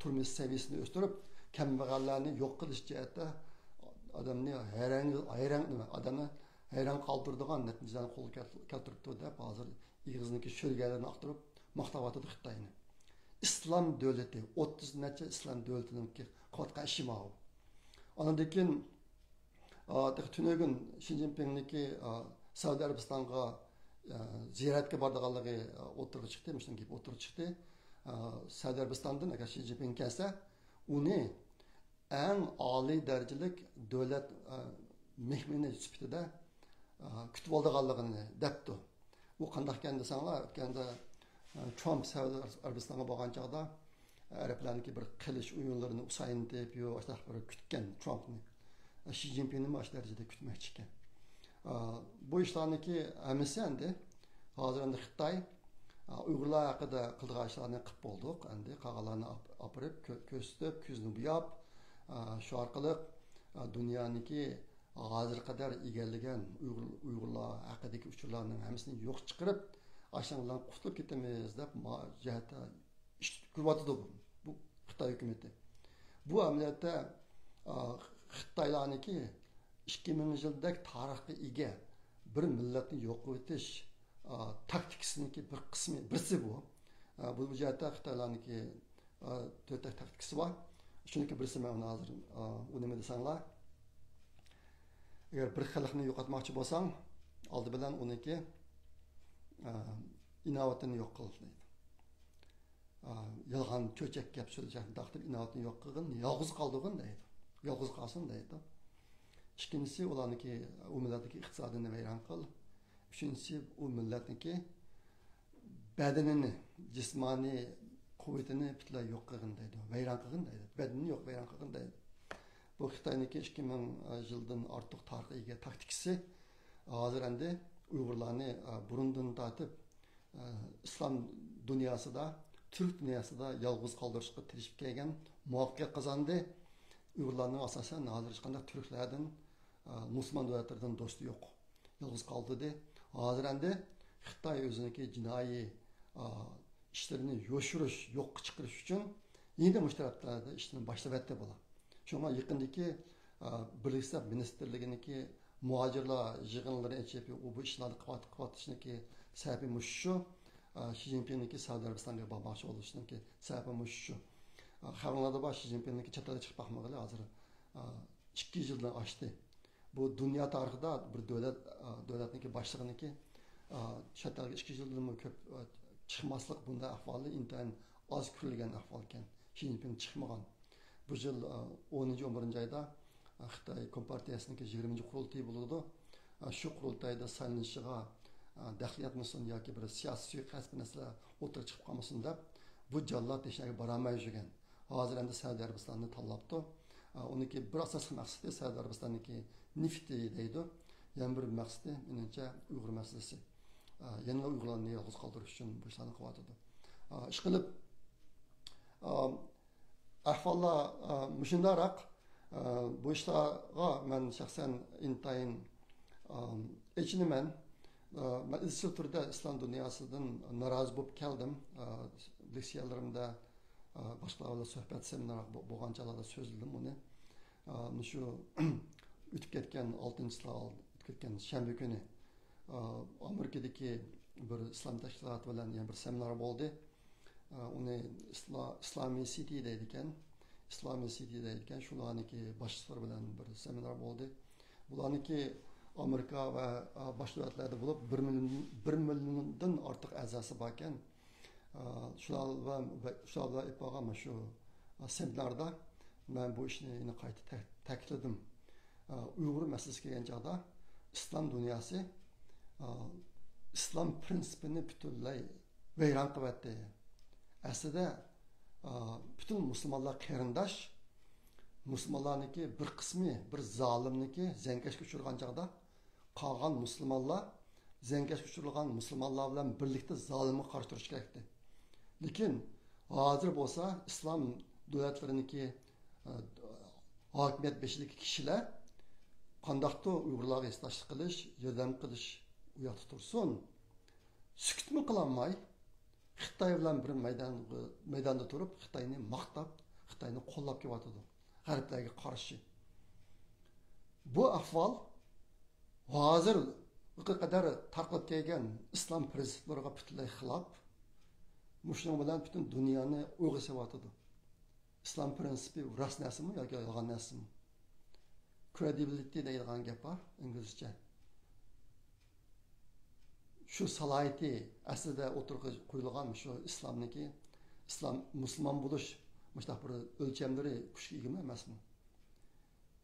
تۇرمۇش سەۋىيەسىنى ئۆستۈرۈپ، كەمبەغەللەرنى يوق قىلىش جەھەتتە ئادەمنى ھەيران، ھەيران، نېمە، ئادەمنى ھەيران قالدۇرىدىغان نەتىجىلەرنى قولغا كەل-، كەلتۈرۈپتۇ دەپ، ھازىر ئېغىزىنىڭكى شۆلگەلىرىنى ئاختۇرۇپ ماختاۋاتىدۇ خىتاينى. ئىسلام دۆلىتى، ئوتتۇز نەچچە ئىسلام دۆلىتىنىڭكى قىلىۋاتقان ئىشى ماۋۇ. ئاندىن كېيىن، ئا، تېخى تۈنۈگۈن شى جىنپىڭنىڭكى، ئا، سەئۇدى ئەرەبىستانغا، ئا، زىيارەتكە بارىدىغانلىقى، ئا، ئوتتۇرىغا چىقتى، مۇشۇنىڭ گېپى ئوتتۇرىغا چىقتى. ئا، سەئۇدى ئەرەبىستاندىن ئەگەر شى جىنپىڭ كەلسە، ئۇنى ئەڭ ئالىي دەرىجىلىك دۆلەت، ئا، مېھمىنى سۈپىتىدە، ئا، كۈتۈۋالىدىغانلىقىنى دەپتۇ. ئۇ قانداقكەن دېسەڭلار، ئۆتكەندە، ئا، ترامپ سەئۇدى ئەرەبىستانغا بارغان چاغدا، ئەرەبلەرنىڭكى بىر قىلىچ ئويۇنلىرىنى ئۇسايىن دەپ، ئاشۇنداق بىر كۈتكەن ترامپنى. شى جىنپىڭنىمۇ ئاشۇ دەرىجىدە كۈتمەكچىكەن. ئا، بۇ ئىشلارنىڭكى ھەممىسى ئەمدى، ھازىر ئەمدى خىتاي، ئا، ئۇيغۇرلار ھەققىدە قىلىدىغان ئىشلارنى قىلىپ بولدۇق. ئەمدى قالغانلارنى ئاپ-، ئاپىرىپ، كۆ-، كۆرسىتىپ، كۆزنى بوياپ، ئا، شۇ ئارقىلىق، ئا، دۇنيانىڭكى ھازىرغا قەدەر ئىگىلىگەن ئۇيغۇر، ئۇيغۇرلار ھەققىدىكى ئۇچۇرلارنىڭ ھەممىسىنى يوققا چىقىرىپ، ئاشۇنىڭ بىلەن قۇتۇلۇپ كېتىمىز دەپ ما جەھەتتە ئىش كۆرۈۋاتىدۇ بۇ، بۇ خىتاي ھۆكۈمىتى. بۇ ئەمەلىيەتتە، ئا، خىتايلارنىڭكى ئىككى مىڭ يىلدەك تارىخقا ئىگە بىر مىللەتنى يوق قىلىۋېتىش، ئا، تاكتىكىسىنىڭكى بىر قىسمى، بىرسى بۇ. ئا، بۇ جەھەتتە خىتايلارنىڭكى، ئا، تۆت تاكتىكىسى بار. شۇنىڭكى بىرسى، مەن ئۇنى ھازىر، ئا، ئۇ نېمە دېسەڭلار، ئەگەر بىر خەلقنى يوقاتماقچى بولساڭ، ئالدى بىلەن ئۇنىڭكى، ئا، ئىناۋىتىنى يوق قىل دەيدۇ. ئا، يالغان چۆچەك گەپ سۆزلەشنى تارقىتىپ، ئىناۋىتىنى يوق قىلغىن، يالغۇز قالدۇرغىن دەيدۇ. يالغۇز قالسۇن دەيدۇ. ئىككىنچىسى، ئۇلارنىڭكى، ئۇ مىللەتنىڭكى ئىقتىسادىنى ۋەيران قىل. ئۈچىنچىسى، ئۇ مىللەتنىڭكى بەدىنىنى، جىسمانىي قۇۋۋىتىنى پۈتۈنلەي يوق قىلغىن دەيدۇ، ۋەيران قىلغىن دەيدۇ، بەدىنىنى يوق ۋەيران قىلغىن دەيدۇ. بۇ خىتاينىڭكى ئىككى مىڭ يىلدىن ئارتۇق تارىخقا ئىگە تاكتىكىسى ھازىر ئەمدى ئۇيغۇرلارنى، ئا، بۇرۇندىن تارتىپ، ئا، ئىسلام دۇنياسىدا، تۈرك دۇنياسىدا يالغۇز قالدۇرۇشقا تىرىشىپ كەلگەن، مۇۋەپپەقىيەت قازاندى. ئۇيغۇرلارنىڭ ئاساسەن ھازىر ھېچقانداق تۈركلەردىن، ئا، مۇسۇلمان دۆلەتلىرىدىن دوستى يوق. يالغۇز قالدۇردى. ھازىر ئەمدى خىتاي ئۆزىنىڭكى جىنايى، ئا، ئىشلىرىنى يوشۇرۇش، يوققا چىقىرىش ئۈچۈن يەنە مۇشۇ تەرەپلەردە ئىشلىرىنى باشلىۋەتتى بۇلار. شۇڭا يېقىندىكى، ئا، بىرلىك ئىشلار مىنىستىرلىكىنىڭكى مۇھاجىرلار يىغىنلىرىنى ئېچىپ، ئۇ بۇ ئىشلارنى قىلىۋات-، قىلىۋاتىشىنىڭكى سەۋەبى مۇشۇ شۇ. ئا، شى جىنپىڭنىڭكى سەئۇدى ئەرەبىستانغا بارماقچى بولۇشىنىڭكى سەۋەبى مۇشۇ شۇ. ئا، خەۋىرىڭلاردا بار، شى جىنپىڭنىڭكى چەت ئەلگە چىقىپ باقمىغىلى ھازىر، ئا، ئىككى يىلدىن ئاشتى. بۇ دۇنيا تارىخىدا بىر دۆلەت، ئا، دۆلەتنىڭكى باشلىقىنىڭكى، ئا، چەت ئەلگە ئىككى يىلدىنمۇ كۆپ، ئا، چىقماسلىق بۇنداق ئەھۋالى ئىنتايىن ئاز كۆرۈلگەن ئەھۋالكەن. شى جىنپىڭ چىقمىغان. بۇ يىل، ئا، ئونىنچى، ئون بىرىنچى ئايدا، ئا، خىتاي كومپارتىيەسىنىڭكى يىگىرمىنچى قۇرۇلتىيى بولىدۇ. ئا، شۇ قۇرۇلتايدا سايلىنىشىغا، ئا، دەخلى يەتمىسۇن ياكى بىر سىياسىي سۇيىقەست بىر نەرسىلەر ئوتتۇرىغا چىقىپ قالمىسۇن دەپ، بۇ جاللات ھېچ نەرگە بارالماي يۈرگەن. ھازىر ئەمدى سەئۇدى ئەرەبىستاننى تاللاپتۇ. ئا، ئۇنىڭكى بىر ئاساسلىق مەقسىتى سەئۇدى ئەرەبىستاننىڭكى نېفىتى دەيدۇ. يەنە بىر مەقسىتى، مېنىڭچە، ئۇيغۇر مەسىلىسى. ئا، يەنىلا ئۇيغۇرلارنى يالغۇز قالدۇرۇش ئۈچۈن بۇ ئىشلارنى قىلىۋاتىدۇ. ئا، ئىشقىلىپ، ئا، ئەھۋاللار، ئا، مۇشۇنداقراق. ئا، بۇ ئىشلارغا مەن شەخسەن ئىنتايىن، ئا، ئېچىنىمەن. ئا، مەن ئىزچىل تۈردە ئىسلام دۇنياسىدىن نارازى بولۇپ كەلدىم. ئا، لېكسىيەلىرىمدە، ئا، باشقىلار بىلەن سۆھبەت، سېمىنار بو-، بولغان چاغلاردا سۆزلىدىم ئۇنى. ئا، مۇشۇ ئۆتۈپ كەتكەن ئالتىنچى سال، ئۆتۈپ كەتكەن شەنبە كۈنى، ئا، ئامېرىكىدىكى بىر ئىسلام تەشكىلاتى بىلەن يەنە بىر سېمىنار بولدى. ئۇنى ئىسلا-، ئىسلامىي سىتى دەيدىكەن. ئىسلامىي سىتى دەيدىكەن. شۇلارنىڭكى باشلىقلىرى بىلەن بىر سېمىنار بولدى. بۇلارنىڭكى ئامېرىكا ۋە، ئا، باشقا دۆلەتلەردە بولۇپ، بىر مىليون، بىر مىليوندىن ئارتۇق ئەزاسى باركەن. ئا، شۇلار بىلەن، شۇلار بىلەن ئېلىپ بارغان مانا شۇ، ئا، سېمىناردا مەن بۇ ئىشنى يەنە قايتا تە-، تەكىتلىدىم. ئا، ئۇيغۇر مەسىلىسىگە كەلگەن چاغدا ئىسلام دۇنياسى، ئا، ئىسلام پرىنسىپىنى پۈتۈنلەي ۋەيران قىلىۋەتتى. ئەسلىدە، ئا، پۈتۈن مۇسۇلمانلار قېرىنداش، مۇسۇلمانلارنىڭكى بىر قىسمى بىر زالىمنىڭكى زەڭگەشكە ئۇچرىغان چاغدا، قالغان مۇسۇلمانلار زەڭگەشكە ئۇچرىغان مۇسۇلمانلار بىلەن بىرلىكتە زالىمغا قارشى تۇرۇش كېرەكتى. لېكىن ھازىر بولسا ئىسلام دۆلەتلىرىنىڭكى، ئا، ھاكىمىيەت بېشىدىكى كىشىلەر قانداقتۇر ئۇيغۇرلارغا ھېسداشلىق قىلىش، ياردەم قىلىش ئۇ ياقتا تۇرسۇن، سۈكۈتمۇ قىلالماي، خىتاي بىلەن بىر مەيدان، مەيداندا تۇرۇپ، خىتاينى ماختاپ، خىتاينى قوللاپ كېلىۋاتىدۇ غەربلەرگە قارشى. بۇ ئەھۋال ھازىرغا قەدەر تارقىلىپ كەلگەن ئىسلام پرىنسىپلىرىغا پۈتۈنلەي خىلاپ. مۇشۇنىڭ بىلەن پۈتۈن دۇنيانى ئويغا سېلىۋاتىدۇ. ئىسلام پرىنسىپى راست نەرسىمۇ ياكى يالغان نەرسىمۇ؟ كرېدىبىلىتى دەيدىغان گەپ بار ئىنگلىزچە. شۇ سالاھىيىتى ئەسلىدە ئوتتۇرىغا قويۇلغان شۇ ئىسلامنىكى، ئىسلام، مۇسۇلمان بولۇش مۇشۇنداق بىر ئۆلچەملىرى كۈچكە ئىگىمۇ ئەمەسمۇ؟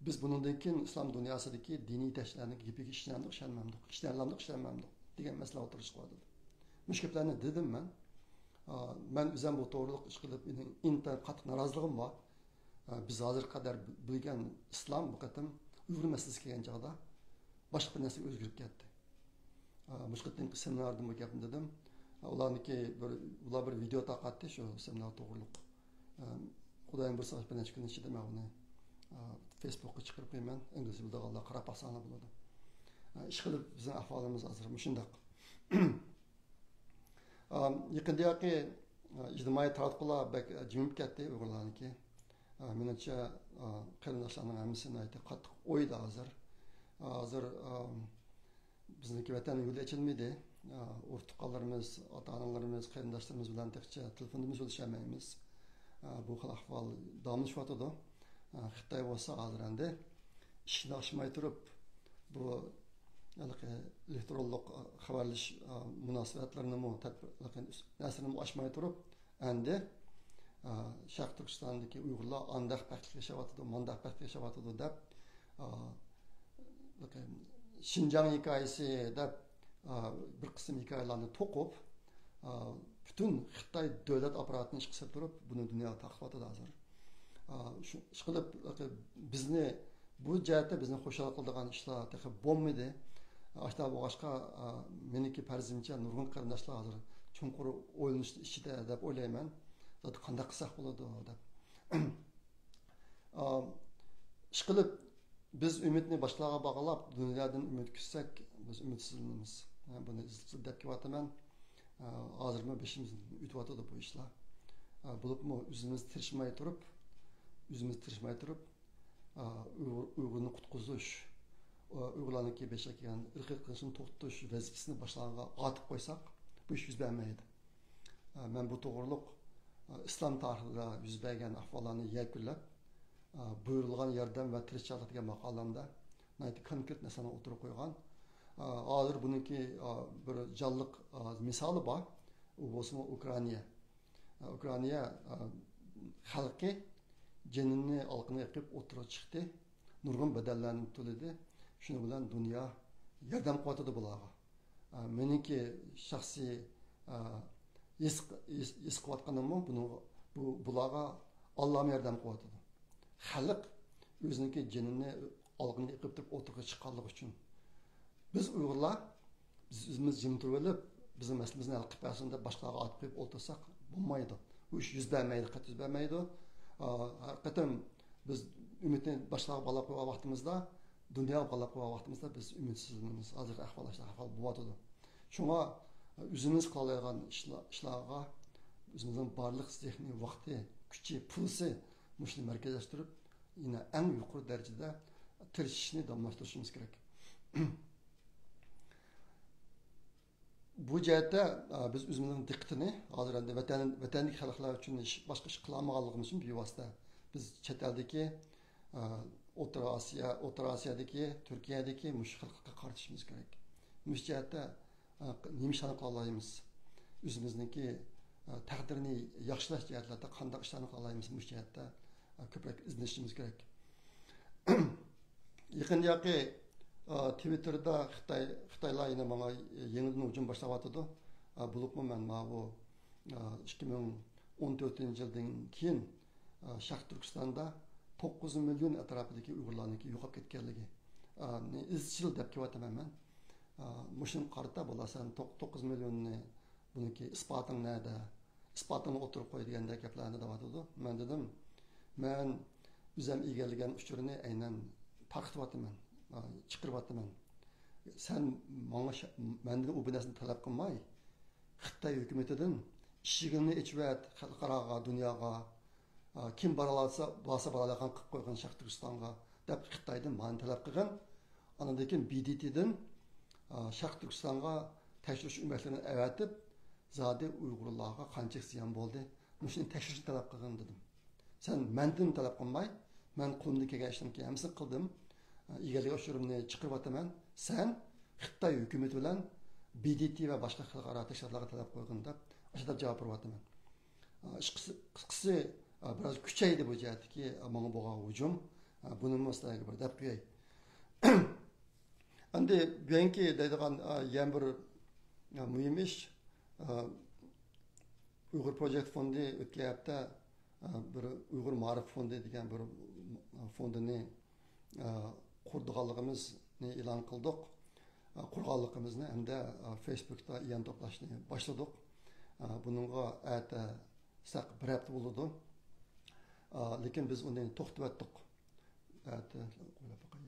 بىز بۇنىڭدىن كېيىن ئىسلام دۇنياسىدىكى دىنىي يېتەكچىلەرنىڭ گېپىگە ئىشىنەمدۇق، ئىشەنمەمدۇق، ئىشىنەلەمدۇق، ئىشەنمەمدۇق دېگەن مەسىلە ئوتتۇرىغا چىقىۋاتىدۇ. مۇشۇ گەپلەرنى دېدىم مەن. ئا، مەن ئۆزۈم بۇ توغرىلىق ئىشقىلىپ مېنىڭ ئىنتايىن قاتتىق نارازىلىقىم بار. ئا، بىز ھازىرغا قەدەر بىلگەن ئىسلام بۇ قېتىم ئۇيغۇر مەسىلىسىگە كەلگەن چاغدا باشقا بىر نەرسىگە ئۆزگىرىپ كەتتى. ئا، مۇشۇ قېتىمقى سېمىناردىمۇ گەپنى دېدىم. ئا، ئۇلارنىڭكى بىر، ئۇلار بىر ۋىدېئو تارقاتتى شۇ سېمىنار توغرىلىق. ئا، خۇدايىم بۇيرۇسا بىر نەچچە كۈن ئىچىدە مەن ئۇنى، ئا، فېيسبۇكقا چىقىرىپ قويىمەن. ئىنگلىزچە بىلىدىغانلار قاراپ باقساڭلار بولىدۇ. ئا، ئىشقىلىپ بىزنىڭ ئەھۋالىمىز ھازىر مۇشۇنداق. يېقىندىكى ئىجتىمائىي تاراتقۇلار بەك جىمىپ كەتتى ئۇيغۇرلارنىڭكى. مېنىڭچە، قېرىنداشلارنىڭ ھەممىسى ناھايىتى قاتتىق ئويدا ھازىر. ھازىر بىزنىڭكى ۋەتەن يولى ئېچىلمىدى. ئۇرۇق تۇغقانلىرىمىز، ئاتا ئانىلىرىمىز، قېرىنداشلىرىمىز بىلەن تېخىچە تېلېفوندىمۇ سۆزلىشەلمەيمىز. بۇ خىل ئەھۋال داۋاملىشىۋاتىدۇ. خىتاي بولسا ھازىر ئەمدى ئىشىكنى ئاچماي تۇرۇپ، بۇ ھېلىقى ئېلېكترونلۇق خەۋەرلىشىش مۇناسىۋەتلىرىنىمۇ، تەدبىر-، نەرسىنىمۇ ئاچماي تۇرۇپ، ئەمدى، ئا، شەرقىي تۈركىستاندىكى ئۇيغۇرلار ئانداق بەختلىك ياشاۋاتىدۇ، مانداق بەختلىك ياشاۋاتىدۇ دەپ، ئا، شىنجاڭ ھېكايىسى دەپ، ئا، بىر قىسىم ھېكايىلەرنى توقۇپ، ئا، پۈتۈن خىتاي دۆلەت ئاپپاراتىنى ئىشقا سېلىپ تۇرۇپ، بۇنى دۇنياغا تارقىتىۋاتىدۇ ھازىر. ئا، شۇ، ئىشقىلىپ، بىزنى، بۇ جەھەتتە بىزنى خۇشال قىلىدىغان ئىشلار تېخى بولمىدى. ئاشۇنداق بولغاچقا، ئا، مېنىڭكى پەرىزىمچە نۇرغۇن قېرىنداشلار ھازىر چوڭقۇر ئويلىنىش ئىچىدە دەپ ئويلايمەن. زادى قانداق قىلساق بولىدۇ دەپ. ئا، ئىشقىلىپ، بىز ئۈمىدنى باشقىلارغا باغلاپ، دۇنيادىن ئۈمىد كۈتسەك، بىز ئۈمىدسىزلىنىمىز. بۇنى ئىزچىل دەپ كېلىۋاتىمەن. ھازىرمۇ بېشىمىزدىن ئۆتۈۋاتىدۇ بۇ ئىشلار. بولۇپمۇ ئۆزىمىز تىرىشماي تۇرۇپ، ئۆزىمىز تىرىشماي تۇرۇپ، ئۇيغۇر، ئۇيغۇرنى قۇتقۇزۇش، ئۇيغۇرلارنىڭكى بېشىغا كەلگەن ئىرقىي قىرغىنچىلىقنى توختىتىش ۋەزىپىسىنى باشقىلارغا ئارتىپ قويساق، بۇ ئىش يۈز بەرمەيدۇ. مەن بۇ توغرۇلۇق ئىسلام تارىخىدا يۈز بەرگەن ئەھۋاللارنى يەكۈنلەپ، بۇيرۇلغان ياردەم ۋە تىرىشچانلىق دېگەن ماقالەمدە ناھايىتى كونكرېت نەرسىلەرنى ئوتتۇرىغا قويغان. ھازىر بۇنىڭكى بىر جانلىق مىسالى بار. ئۇ بولسىمۇ ئۇكرائىنا. ئۇكرائىنا خەلقى جېنىنى ئالقىنىغا ئېقىپ ئوتتۇرىغا چىقتى. نۇرغۇن بەدەللەرنى تۆلىدى. شۇنىڭ بىلەن دۇنيا ياردەم قىلىۋاتىدۇ بۇلارغا. ئا، مېنىڭكى شەخسىي، ئا، ھېس، ھېس، ھېس قىلىۋاتقىنىممۇ بۇنىڭغا، بۇ، بۇلارغا ئاللامۇ ياردەم قىلىۋاتىدۇ. خەلق ئۆزىنىڭكى جېنىنى ئالقىنىغا ئېقىپ تۇرۇپ ئوتتۇرىغا چىققانلىقى ئۈچۈن. بىز ئۇيغۇرلار، بىز ئۆزىمىز جىم تۇرۇۋېلىپ، بىزنىڭ مەسىلىمىزنى ھەل قىلىپ بەرسۇن دەپ باشقىلارغا ئارتىپ قويۇپ ئولتۇرساق بولمايدۇ. بۇ ئىش يۈز بەرمەيدۇ، قەتئىي يۈز بەرمەيدۇ. ئا، ھەر قېتىم بىز ئۈمىدنى باشقىلارغا باغلاپ قويغان ۋاقتىمىزدا، دۇنياغا باغلاپ قويغان ۋاقتىمىزدا بىز ئۈمىدسىزلىنىمىز. ھازىرقى ئەھۋال، ئەھۋال بولۇۋاتىدۇ. شۇڭا ئۆزىمىز قىلالايدىغان ئىشلا-، ئىشلارغا ئۆزىمىزنىڭ بارلىق زېھنى، ۋاقتى، كۈچى، پۇلسى مۇشۇنى مەركەزلەشتۈرۈپ، يەنە ئەڭ يۇقىرى دەرىجىدە تىرىشىشنى داۋاملاشتۇرۇشىمىز كېرەك. بۇ جەھەتتە، ئا، بىز ئۆزىمىزنىڭ دىققىتىنى ھازىر ئەمدى ۋەتەن، ۋەتەندىكى خەلقلەر ئۈچۈن ھېچ باشقا ئىش قىلالمىغانلىقىمىز ئۈچۈن بىۋاسىتە بىز چەت ئەلدىكى، ئا، ئوتتۇرا ئاسىيا، ئوتتۇرا ئاسىيادىكى، تۈركىيەدىكى مۇشۇ خەلققە قارىتىشىمىز كېرەك. مۇشۇ جەھەتتە، ئا، نېمە ئىشلارنى قىلالايمىز؟ ئۆزىمىزنىڭكى، ئا، تەقدىرىنى ياخشىلاش جەھەتلەردە قانداق ئىشلارنى قىلالايمىز؟ مۇشۇ جەھەتتە، ئا، كۆپرەك ئىزدىنىشىمىز كېرەك. يېقىندىكى، ئا، تىۋىتتېردا خىتاي، خىتايلار يەنە ماڭا يېڭىدىن ھۇجۇم باشلاۋاتىدۇ. ئا، بولۇپمۇ مەن ماۋۇ، ئا، ئىككى مىڭ ئون تۆتىنچى يىلدىن كېيىن، ئا، شەرقىي تۈركىستاندا توققۇز مىليون ئەتراپىدىكى ئۇيغۇرلارنىڭكى يوقاپ كەتكەنلىكى، ئا، نى ئىزچىل دەپ كېلىۋاتىمەن مەن. ئا، مۇشۇنىڭغا قارىتا بولا سەن توق-، توققۇز مىليوننى بۇنىڭكى ئىسپاتىڭ نەدە؟ ئىسپاتىڭنى ئوتتۇرىغا قوي دېگەندەك گەپلەرنى دەۋاتىدۇ. مەن دېدىم، مەن ئۆزۈم ئىگىلىگەن ئۇچۇرنى ئەينەن تارقىتىۋاتىمەن، ئا، چىقىرىۋاتىمەن. سەن ماڭا شە-، مەندىن ئۇ بۇ نەرسىنى تەلەپ قىلماي، خىتاي ھۆكۈمىتىدىن ئىشىكىڭنى ئېچىۋەت خەلقئاراغا، دۇنياغا، ئا، كىم بارالىسا، بارسا بارالايدىغان قىلىپ قويغىن شەرقىي تۈركىستانغا دەپ خىتايدىن مانى تەلەپ قىلغىن. ئاندىن كېيىن بى دى تىدىن، ئا، شەرقىي تۈركىستانغا تەكشۈرۈش ئۆمەكلىرىنى ئەۋەتىپ، زادى ئۇيغۇرلارغا قانچىلىك زىيان بولدى، مۇشۇنى تەكشۈرۈشنى تەلەپ قىلغىن دېدىم. سەن مەندىن تەلەپ قىلماي، مەن قولۇمدىن كەلگەن ئىشنىڭكى ھەممىسىنى قىلدىم. ئىگىلىك ئۇچۇرۇمنى چىقىرىۋاتىمەن. سەن خىتاي ھۆكۈمىتى بىلەن بى دى تى ۋە باشقا خەلقئارا تەشكىلاتلارغا تەلەپ قىلغىن دەپ، ئاشۇنداق جاۋاب بېرىۋاتىمەن. ئىشقىسى، قىسقىسى، بىراز كۈچەيدى بۇ جەھەتتىكى ماڭا بولغان ھۇجۇم. بۇنىمۇ سىلەرگە بىر دەپ قوياي. ئەمدى بۈگۈنكى دەيدىغان، ئا، يەنە بىر، ئا، مۇھىم ئىش، ئا، ئۇيغۇر پروجېكت فوندى ئۆتكەن ھەپتە، ئا، بىر ئۇيغۇر مائارىپ فوندى دېگەن بىر، ئا، فوندىنى، ئا، قۇرىدىغانلىقىمىزنى ئېلان قىلدۇق. ئا، قۇرغانلىقىمىزنى ھەمدە، ئا، فېيسبۇكتا ئىئان توپلاشنى باشلىدۇق. ئا، بۇنىڭغا ئەتە سەق بىر ھەپتە بولىدۇ. ئا، لېكىن بىز ئۇنى توختىتىۋەتتۇق. ئەتە ئويلاپ باقاي.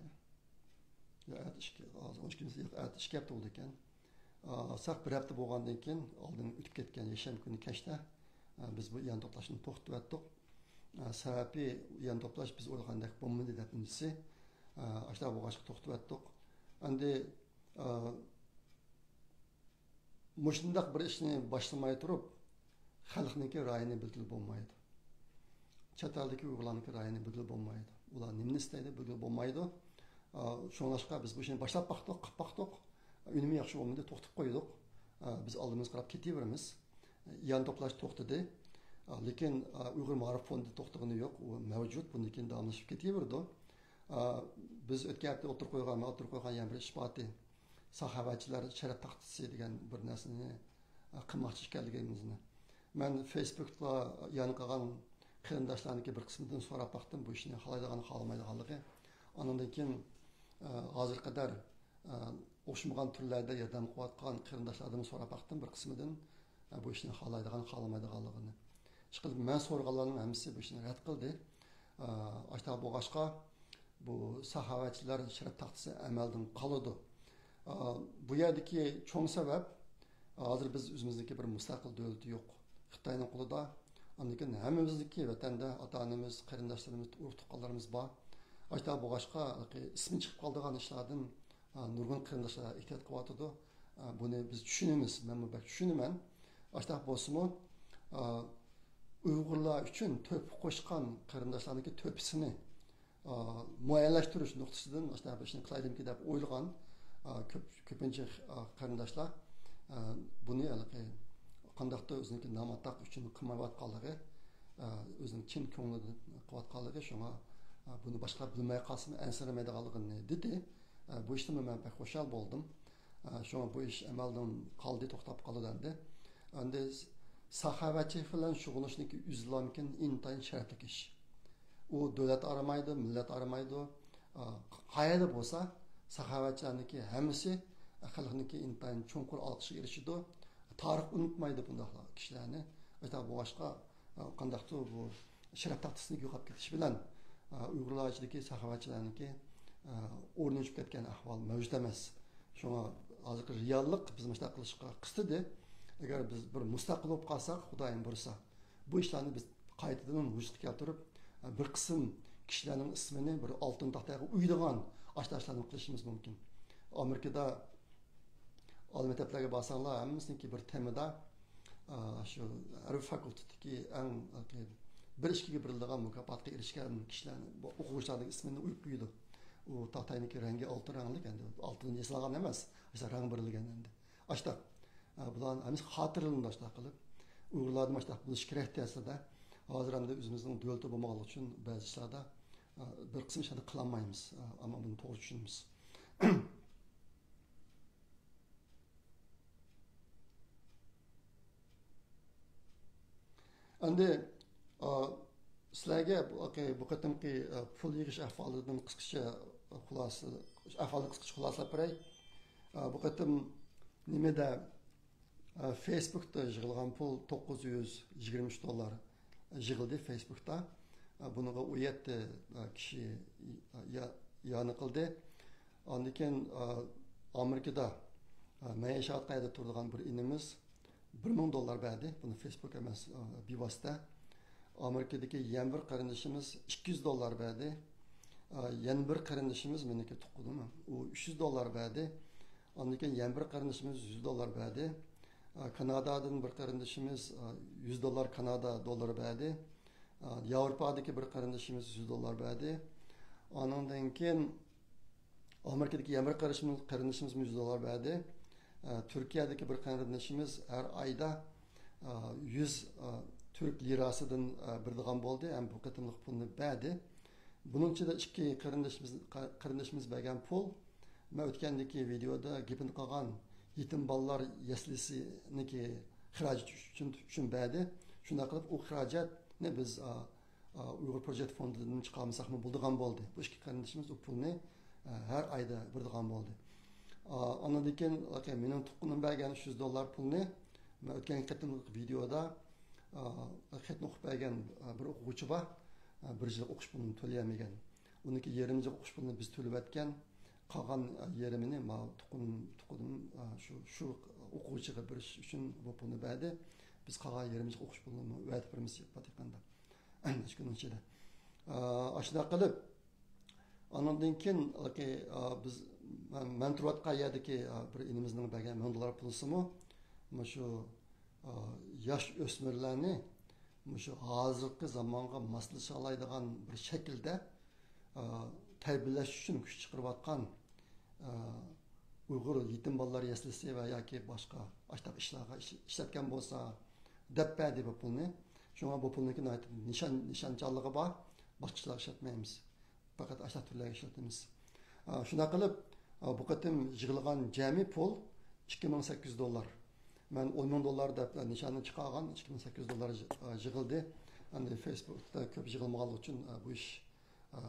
يا، ئەتە ئىككى، ھازىر ئون ئىككىنچى، ياق، ئەتە ئىككى ھەپتە بولىدىكەن. ئا، ساق بىر ھەپتە بولغاندىن كېيىن، ئالدىن ئۆتۈپ كەتكەن يەكشەنبە كۈنى كەچتە، ئا، بىز بۇ يان توپلاشنى توختىتىۋەتتۇق. ئا، سەۋەبى، يان توپلاش بىز ئويلىغاندەك بولمىدى دەپ بىرىنچىسى. ئا، ئاشۇنداق بولغاچقا توختىتىۋەتتۇق. ئەمدى، ئا، مۇشۇنداق بىر ئىشنى باشلىماي تۇرۇپ، خەلقنىڭكى رايىنى بىلگىلى بولمايدۇ. چەت ئەلدىكى ئۇيغۇرلارنىڭكى رايىنى بىلگىلى بولمايدۇ. ئۇلار نېمىنى ئىستەيدۇ، بىلگىلى بولمايدۇ. ئا، شۇڭلاشقا بىز بۇ ئىشنى باشلاپ باقتۇق، قىلىپ باقتۇق. ئۈنۈمى ياخشى بولمىدى، توختىتىپ قويدۇق. ئا، بىز ئالدىمىزغا قاراپ كېتىۋېرىمىز. يان توپلاش توختىدى. ئا، لېكىن، ئا، ئۇيغۇر مائارىپ فوندى توختىغىنى يوق. ئۇ مەۋجۇت، بۇندىن كېيىن داۋاملىشىپ كېتىۋېرىدۇ. ئا، بىز ئۆتكەن ھەپتە ئوتتۇرىغا قويغان، مەن ئوتتۇرىغا قويغان يەنە بىر ئىش بار ئىدى. ساخاۋەتچىلەر شەرەپ تاختىسى دېگەن بىر نەرسىنى، ئە، قىلماقچى ئىكەنلىكىمىزنى. مەن فېيسبۇكتا يان قىلغان قېرىنداشلارنىڭكى بىر قىسمىدىن سوراپ باقتىم، بۇ ئىشنى خالايدىغان، خالىمايدىغانلىقى. ئانىڭدىن كېيىن، ئە، ھازىرغا قەدەر، ئە، ئوخشىمىغان تۈرلەردە ياردەم قىلىۋاتقان قېرىنداشلاردىنمۇ سوراپ باقتىم، بىر قىسمىدىن، ئە، بۇ ئىشنى خالايدىغان، خالىمايدىغانلىقىنى. ئىشقىلىپ، مەن سورىغانلارنىڭ ھەممىسى بۇ ئىشنى رەت قىلدى. ئە، ئاشۇنداق بولغاچقا، بۇ ساخاۋەتچىلەر شەرەپ تاختىسى ئەمەلدىن قالىدۇ. ئا، بۇ يەردىكى چوڭ سەۋەب، ھازىر بىز ئۆزىمىزنىڭكى بىر مۇستەقىل دۆلىتى يوق. خىتاينىڭ قولىدا، ئاندىن كېيىن ھەممىمىزنىڭكى ۋەتەندە ئاتا-ئانىمىز، قېرىنداشلىرىمىز، ئۇرۇق-تۇغقانلىرىمىز بار. ئاشۇنداق بولغاچقا، ئىسمى چىقىپ قالىدىغان ئىشلاردىن، ئا، نۇرغۇن قېرىنداشلار ئېھتىيات قىلىۋاتىدۇ. ئا، بۇنى بىز چۈشىنىمىز، مەنمۇ بەك چۈشىنىمەن. ئاشۇنداق بولسىمۇ، ئا، ئۇيغۇرلار ئۈچۈن تۆھپە قوشقان قېرىنداشلارنىڭكى تۆھپىسىنى، ئا، مۇئەييەنلەشتۈرۈش نۇقتىسىدىن مۇشۇنداق بىر ئىشنى قىلايلىمىكىن دەپ ئويلىغان، ئا، كۆپ، كۆپىنچە، ئا، قېرىنداشلار، ئا، بۇنى ھېلىقى قانداقتۇر ئۆزىنىڭكى نام-ئاتاق ئۈچۈن قىلمايۋاتقانلىقى، ئا، ئۆزىنىڭ چىن كۆڭلىدىن قىلىۋاتقانلىقى، شۇڭا، ئا، بۇنى باشقىلار بىلمەي قالسىمۇ ئەنسىرىمەيدىغانلىقىنى دېدى. ئا، بۇ ئىشتىنمۇ مەن بەك خۇشال بولدۇم. ئا، شۇڭا بۇ ئىش ئەمەلدىن قالدى، توختاپ قالدى ئەمدى. ئەمدى ساخاۋەتچىلىك بىلەن شۇغۇللىنىشنىڭكى ئۆزىلا ئىنتايىن شەرەپلىك ئىش. ئۇ دۆلەت ئارىمايدۇ، مىللەت ئارىمايدۇ. ئا، قەيەردە بولسا، ساخاۋەتچىلەرنىڭكى ھەممىسى خەلقنىڭكى ئىنتايىن چوڭقۇر ئالقىشىغا ئېرىشىدۇ. تارىخ ئۇنتۇمايدۇ بۇنداق كىشىلەرنى. ئاشۇنداق بولغاچقا، ئا، قانداقتۇر بۇ شەرەپ تاختىسىدىن يوقاپ كېتىش بىلەن، ئا، ئۇيغۇرلار ئىچىدىكى ساخاۋەتچىلەرنىڭكى، ئا، ئورنى ئۆچۈپ كەتكەن ئەھۋال مەۋجۇت ئەمەس. شۇڭا ھازىرقى رېئاللىق بىزنى مۇشۇنداق قىلىشقا قىستىدى. ئەگەر بىز بىر مۇستەقىل بولۇپ قالساق، خۇدايىم بۇيرۇسا، بۇ ئىشلارنى بىز قايتىدىن ۋۇجۇدقا كەلتۈرۈپ، بىر قىسىم كىشىلەرنىڭ ئىسمىنى بىر ئالتۇن تاختايغا ئويىدىغان ئاشۇنداق ئىشلارنى قىلىشىمىز مۇمكىن. ئامېرىكىدا ئالىي مەكتەپلەرگە بارساڭلار، ھەممىسىنىڭكى بىر تېمىدا، ئا، شۇ ھەربىي فاكۇلتېتتىكى ئەڭ بىر ئىككىگە بېرىلىدىغان مۇكاپاتقا ئېرىشكەن كىشىلەرنى، بۇ ئوقۇغۇچىلارنىڭ ئىسمىنى ئويۇپ قويىدۇ. ئۇ تاختاينىڭكى رەڭگى ئالتۇن رەڭلىك، ئەمدى ئالتۇندىن ياسالغان ئەمەس، ئاشۇ رەڭ بېرىلگەن ئەمدى. ئاشتاق. ئا، بۇلارنىڭ ھەممىسى خاتىرىلىنىدۇ ئاشتاق قىلىپ. ئۇيغۇرلاردا ئاشتاق بولۇشى كېرەكتى ئەسلىدە. ھازىر ئەمدى ئۆزىمىزنىڭ دۆلىتى بولمىغانلىقى ئۈچۈن بەزى ئىشلاردا، ئا، بىر قىسىم ئىشلارنى قىلالمايمىز. ئا، ئەمما بۇنى توغرا چۈشىنىمىز. ئەمدى، ئا، سىلەرگە بۇ، بۇ قېتىمقى، ئا، پۇل يىغىش ئەھۋالىدىن قىسقىچە خۇلاسە، ئەھۋالنى قىسقىچە خۇلاسىلاپ بېرەي. ئا، بۇ قېتىم نېمىدە، ئا، فېيسبۇكتا يىغىلغان پۇل توققۇز يۈز يىگىرمە ئۈچ دوللار يىغىلدى فېيسبۇكتا. ئا، بۇنىڭغا ئون يەتتە، ئا، كىشى، ئا، يا-، يانى قىلدى. ئاندىن كېيىن، ئا، ئامېرىكىدا، ئا، مەن ياشاۋاتقان يەردە تۇرىدىغان بىر ئىنىمىز بىر مىڭ دوللار بەردى. بۇنى فېيسبۇك ئەمەس، ئا، بىۋاسىتە. ئامېرىكىدىكى يەنە بىر قېرىندىشىمىز ئىككى يۈز دوللار بەردى. ئا، يەنە بىر قېرىندىشىمىز، مېنىڭكى تۇغقىنىم، ئۇ ئۈچ يۈز دوللار بەردى. ئاندىن كېيىن يەنە بىر قېرىندىشىمىز يۈز دوللار بەردى. ئا، كانادادىن بىر قېرىندىشىمىز، ئا، يۈز دوللار كانادا دوللارى بەردى. ئا، ياۋروپادىكى بىر قېرىندىشىمىز يۈز دوللار بەردى. ئانىڭدىن كېيىن ئامېرىكىدىكى يەنە بىر قېرىندىشىمىز، قېرىندىشىمىزمۇ يۈز دوللار بەردى. ئە، تۈركىيەدىكى بىر قېرىندىشىمىز ھەر ئايدا، ئە، يۈز، ئە، تۈرك لىراسىدىن، ئە، بېرىدىغان بولدى ھەم بۇ قېتىملىق پۇلنى بەردى. بۇنىڭ ئىچىدە ئىككى قېرىندىشىمىز، قېرىندىشىمىز بەرگەن پۇل، مەن ئۆتكەندىكى ۋىدېئودا گېپىنى قىلغان يېتىم بالىلار يەسلىسىنىڭكى خىراجىتى ئۈچۈن، ئۈچۈن بەردى. شۇنداق قىلىپ، ئۇ خىراجەتنى بىز، ئە، ئۇيغۇر پروجېكت فوندىدىن چىقارمىساقمۇ بولىدىغان بولدى. بۇ ئىككى قېرىندىشىمىز ئۇ پۇلنى، ئە، ھەر ئايدا بېرىدىغان بولدى. ئا، ئاندىن كېيىن، ئاكا، مېنىڭ تۇغقىنىم بەرگەن ئۈچ يۈز دوللار پۇلنى مەن ئۆتكەن قېتىملىق ۋىدېئودا، ئا، خەتنى ئوقۇپ بەرگەن، ئا، بىر ئوقۇغۇچى بار. ئا، بىر يىل ئوقۇش پۇلىنى تۆلىيەلمىگەن. ئۇنىڭكى يېرىم يىل ئوقۇش پۇلىنى بىز تۆلىۋەتكەن. قالغان يېرىمىنى ما تۇقۇم، تۇقۇم، ئا، شۇ، شۇ ئوقۇغۇچىغا بېرىش ئۈچۈن بۇ پۇلنى بەردى. بىز قالغان يېرىمىگە ئوقۇش پۇلىنى ۋەدە بېرىمىز يېقىندا. ئىككى كۈننىڭ ئىچىدە. ئا، ئاشۇنداق قىلىپ، ئانىڭدىن كېيىن، ھېلىقى، ئا، بىز، مەن، مەن تۇرۇۋاتقان يەردىكى، ئا، بىر ئىنىمىزنىڭ بەرگەن مىڭ دوللار پۇلىسىمۇ مۇشۇ، ئا، ياش ئۆسمۈرلەرنى مۇشۇ ھازىرقى زامانغا ماسلىشالايدىغان بىر شەكىلدە، ئا، تەربىيەلەش ئۈچۈن كۈچ چىقىرىۋاتقان، ئا، ئۇيغۇر يېتىم بالىلار يەسلىسى ۋە ياكى باشقا ئاشتاق ئىشلارغا ئىش-، ئىشلەتكەن بولسا، دەپ بەردى بۇ پۇلنى. شۇڭا بۇ پۇلنىڭكى ناھايىتى نىشان، نىشانچانلىقى بار. باشقا ئىشلارغا ئىشلەتمەيمىز. پەقەت ئاشۇنداق تۈرلەرگە ئىشلىتىمىز. ئا، شۇنداق قىلىپ، ئا، بۇ قېتىم يىغىلغان جەمئىي پۇل ئىككى مىڭ سەككىز يۈز دوللار. مەن ئون مىڭ دوللار دەپ نىشاننى چىقارغان، ئىككى مىڭ سەككىز يۈز دوللار يىغ-، ئا، يىغىلدى. ئەمدى فېيسبۇكتا كۆپ يىغىلمىغانلىقى ئۈچۈن، ئا، بۇ ئىش، ئا،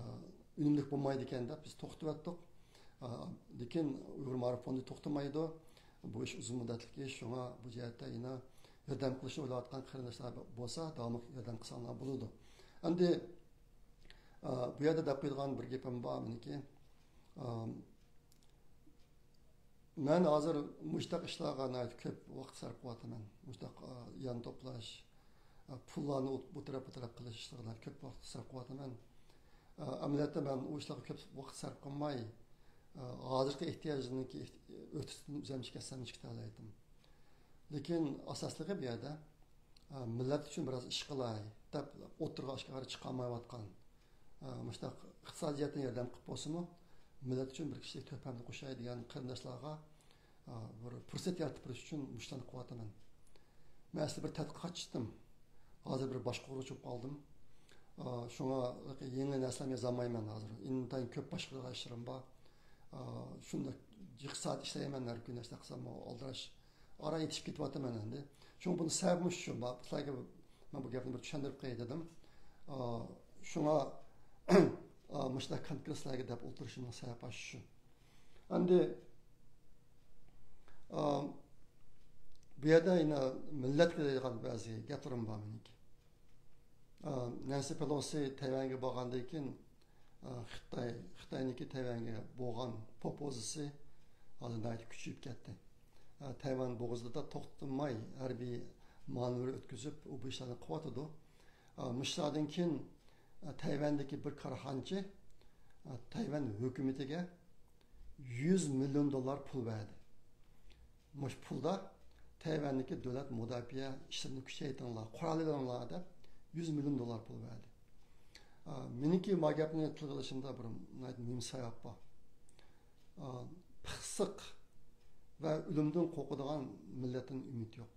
ئۈنۈملۈك بولمايدىكەن دەپ بىز توختىتىۋەتتۇق. ئا، لېكىن ئۇيغۇر مائارىپ فوندى توختىمايدۇ. بۇ ئىش ئۇزۇن مۇددەتلىك ئىش، شۇڭا بۇ جەھەتتە يەنە ياردەم قىلىشنى ئويلاۋاتقان قېرىنداشلار بولسا، داۋاملىق ياردەم قىلساڭلار بولىدۇ. ئەمدى، ئا، بۇ يەردە دەپ قويىدىغان بىر گېپىم بار مېنىڭكى. ئا، مەن ھازىر مۇشتاق ئىشلارغا ناھايىتى كۆپ ۋاقىت سەرپ قىلىۋاتىمەن. مۇشتاق، ئا، يان توپلاش، ئا، پۇللارنى ئۇ-، بۇ تەرەپ، بۇ تەرەپ قىلىش ئىشلىرىغا ناھايىتى كۆپ ۋاقىت سەرپ قىلىۋاتىمەن. ئا، ئەمەلىيەتتە مەن ئۇ ئىشلارغا كۆپ ۋاقىت سەرپ قىلماي، ئا، ھازىرقى ئېھتىياجنىڭكى ئېھت-، ئۆتىسىدىن ئۆزۈمچە كەتسەم نېمە كېتەلەيتتىم. لېكىن ئاساسلىقى بۇ يەردە، ئا، مىللەت ئۈچۈن بىراز ئىش قىلاي دەپ ئوتتۇرىغا ئاشكارا چىقالمايۋاتقان، ئا، مۇشۇنداق ئىقتىسادىي جەھەتتىن ياردەم قىلىپ بولسىمۇ، مىللەت ئۈچۈن بىر كىشىلىك تۆھپەمنى قوشاي دېگەن قېرىنداشلارغا، ئا، بىر پۇرسەت يارىتىپ بېرىش ئۈچۈن مۇشۇلارنى قىلىۋاتىمەن. مەن ئەسلى بىر تەتقىقاتچى ئىدىم. ھازىر بىر باشقۇرغۇچى بولۇپ قالدىم. ئا، شۇڭا يېڭى نەرسىلەرنى يازالمايمەن ھازىر. ئىنتايىن كۆپ باشقۇرىدىغان ئىشلىرىم بار. ئا، شۇنداق جىق سائەت ئىشلەيمەن ھەر كۈنى، ئىشلەپ قىلسام ئالدىراش. ئاران يېتىشىپ كېتىۋاتىمەن ئەمدى. شۇڭا بۇنى سەۋەبى مۇشۇ. سىلەرگە مەن بۇ گەپنى بىر چۈشەندۈرۈپ قوياي دېدىم. ئا، شۇڭا، ئا، مۇشۇنداق كونكرېت سىلەرگە دەپ ئولتۇرۇشۇمنىڭ سەۋەبى شۇ. ئەمدى، ئا، بۇ يەردە يەنە مىللەتكە دەيدىغان بەزى گەپلىرىم بار مېنىڭكى. ئا، نەنسى پېلوسى تەيۋەنگە بارغاندىن كېيىن، ئا، خىتاي، خىتاينىڭكى تەيۋەنگە بولغان پوپوزىسى ھازىر ناھايىتى كۈچىيىپ كەتتى. ئا، تەيۋەن بوغۇزىدا توختىماي ھەربىي مانېۋىر ئۆتكۈزۈپ، ئۇ بۇ ئىشلارنى قىلىۋاتىدۇ. ئا، مۇشۇلاردىن كېيىن، ئا، تەيۋەندىكى بىر كارخانىچى، ئا، تەيۋەن ھۆكۈمىتىگە يۈز مىليون دوللار پۇل بەردى. مۇشۇ پۇلدا تەيۋەندىكى دۆلەت مۇداپىئە ئىشلىرىنى كۈچەيتىڭلار، قورال ئېلىڭلار دەپ يۈز مىليون دوللار پۇل بەردى. ئا، مېنىڭكى ما گەپنى تىلغا ئېلىشىمدا بىر ناھايىتى مۇھىم سەۋەب بار. ئا، پىخسىق ۋە ئۆلۈمدىن قورقىدىغان مىللەتتىن ئۈمىد يوق.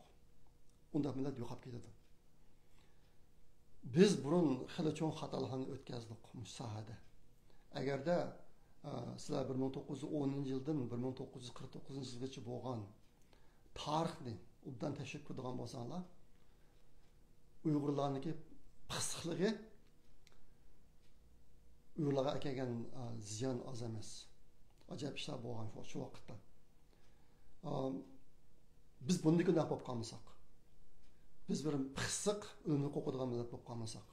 ئۇنداق مىللەت يوقاپ كېتىدۇ. بىز بۇرۇن خېلى چوڭ خاتالىقلارنى ئۆتكەزدۇق مۇشۇ ساھەدە. ئەگەردە، ئە، سىلەر بىر مىڭ توققۇز يۈز ئونىنچى يىلدىن بىر مىڭ توققۇز يۈز قىرىق توققۇزىنچى يىلغىچە بولغان تارىخنى ئوبدان تەكشۈرۈپ كۆرىدىغان بولساڭلار، ئۇيغۇرلارنىڭكى پىخسىقلىقى ئۇيغۇرلارغا ئەكەلگەن، ئە، زىيان ئاز ئەمەس. ئاجايىپ ئىشلار بولغان شۇ، شۇ ۋاقىتتا. ئا، بىز بۇندىن كېيىن بولۇپ قالمىساق، بىز بىر پىخسىق، ئۆلۈمدىن قورقىدىغان مىللەت بولۇپ قالمىساق،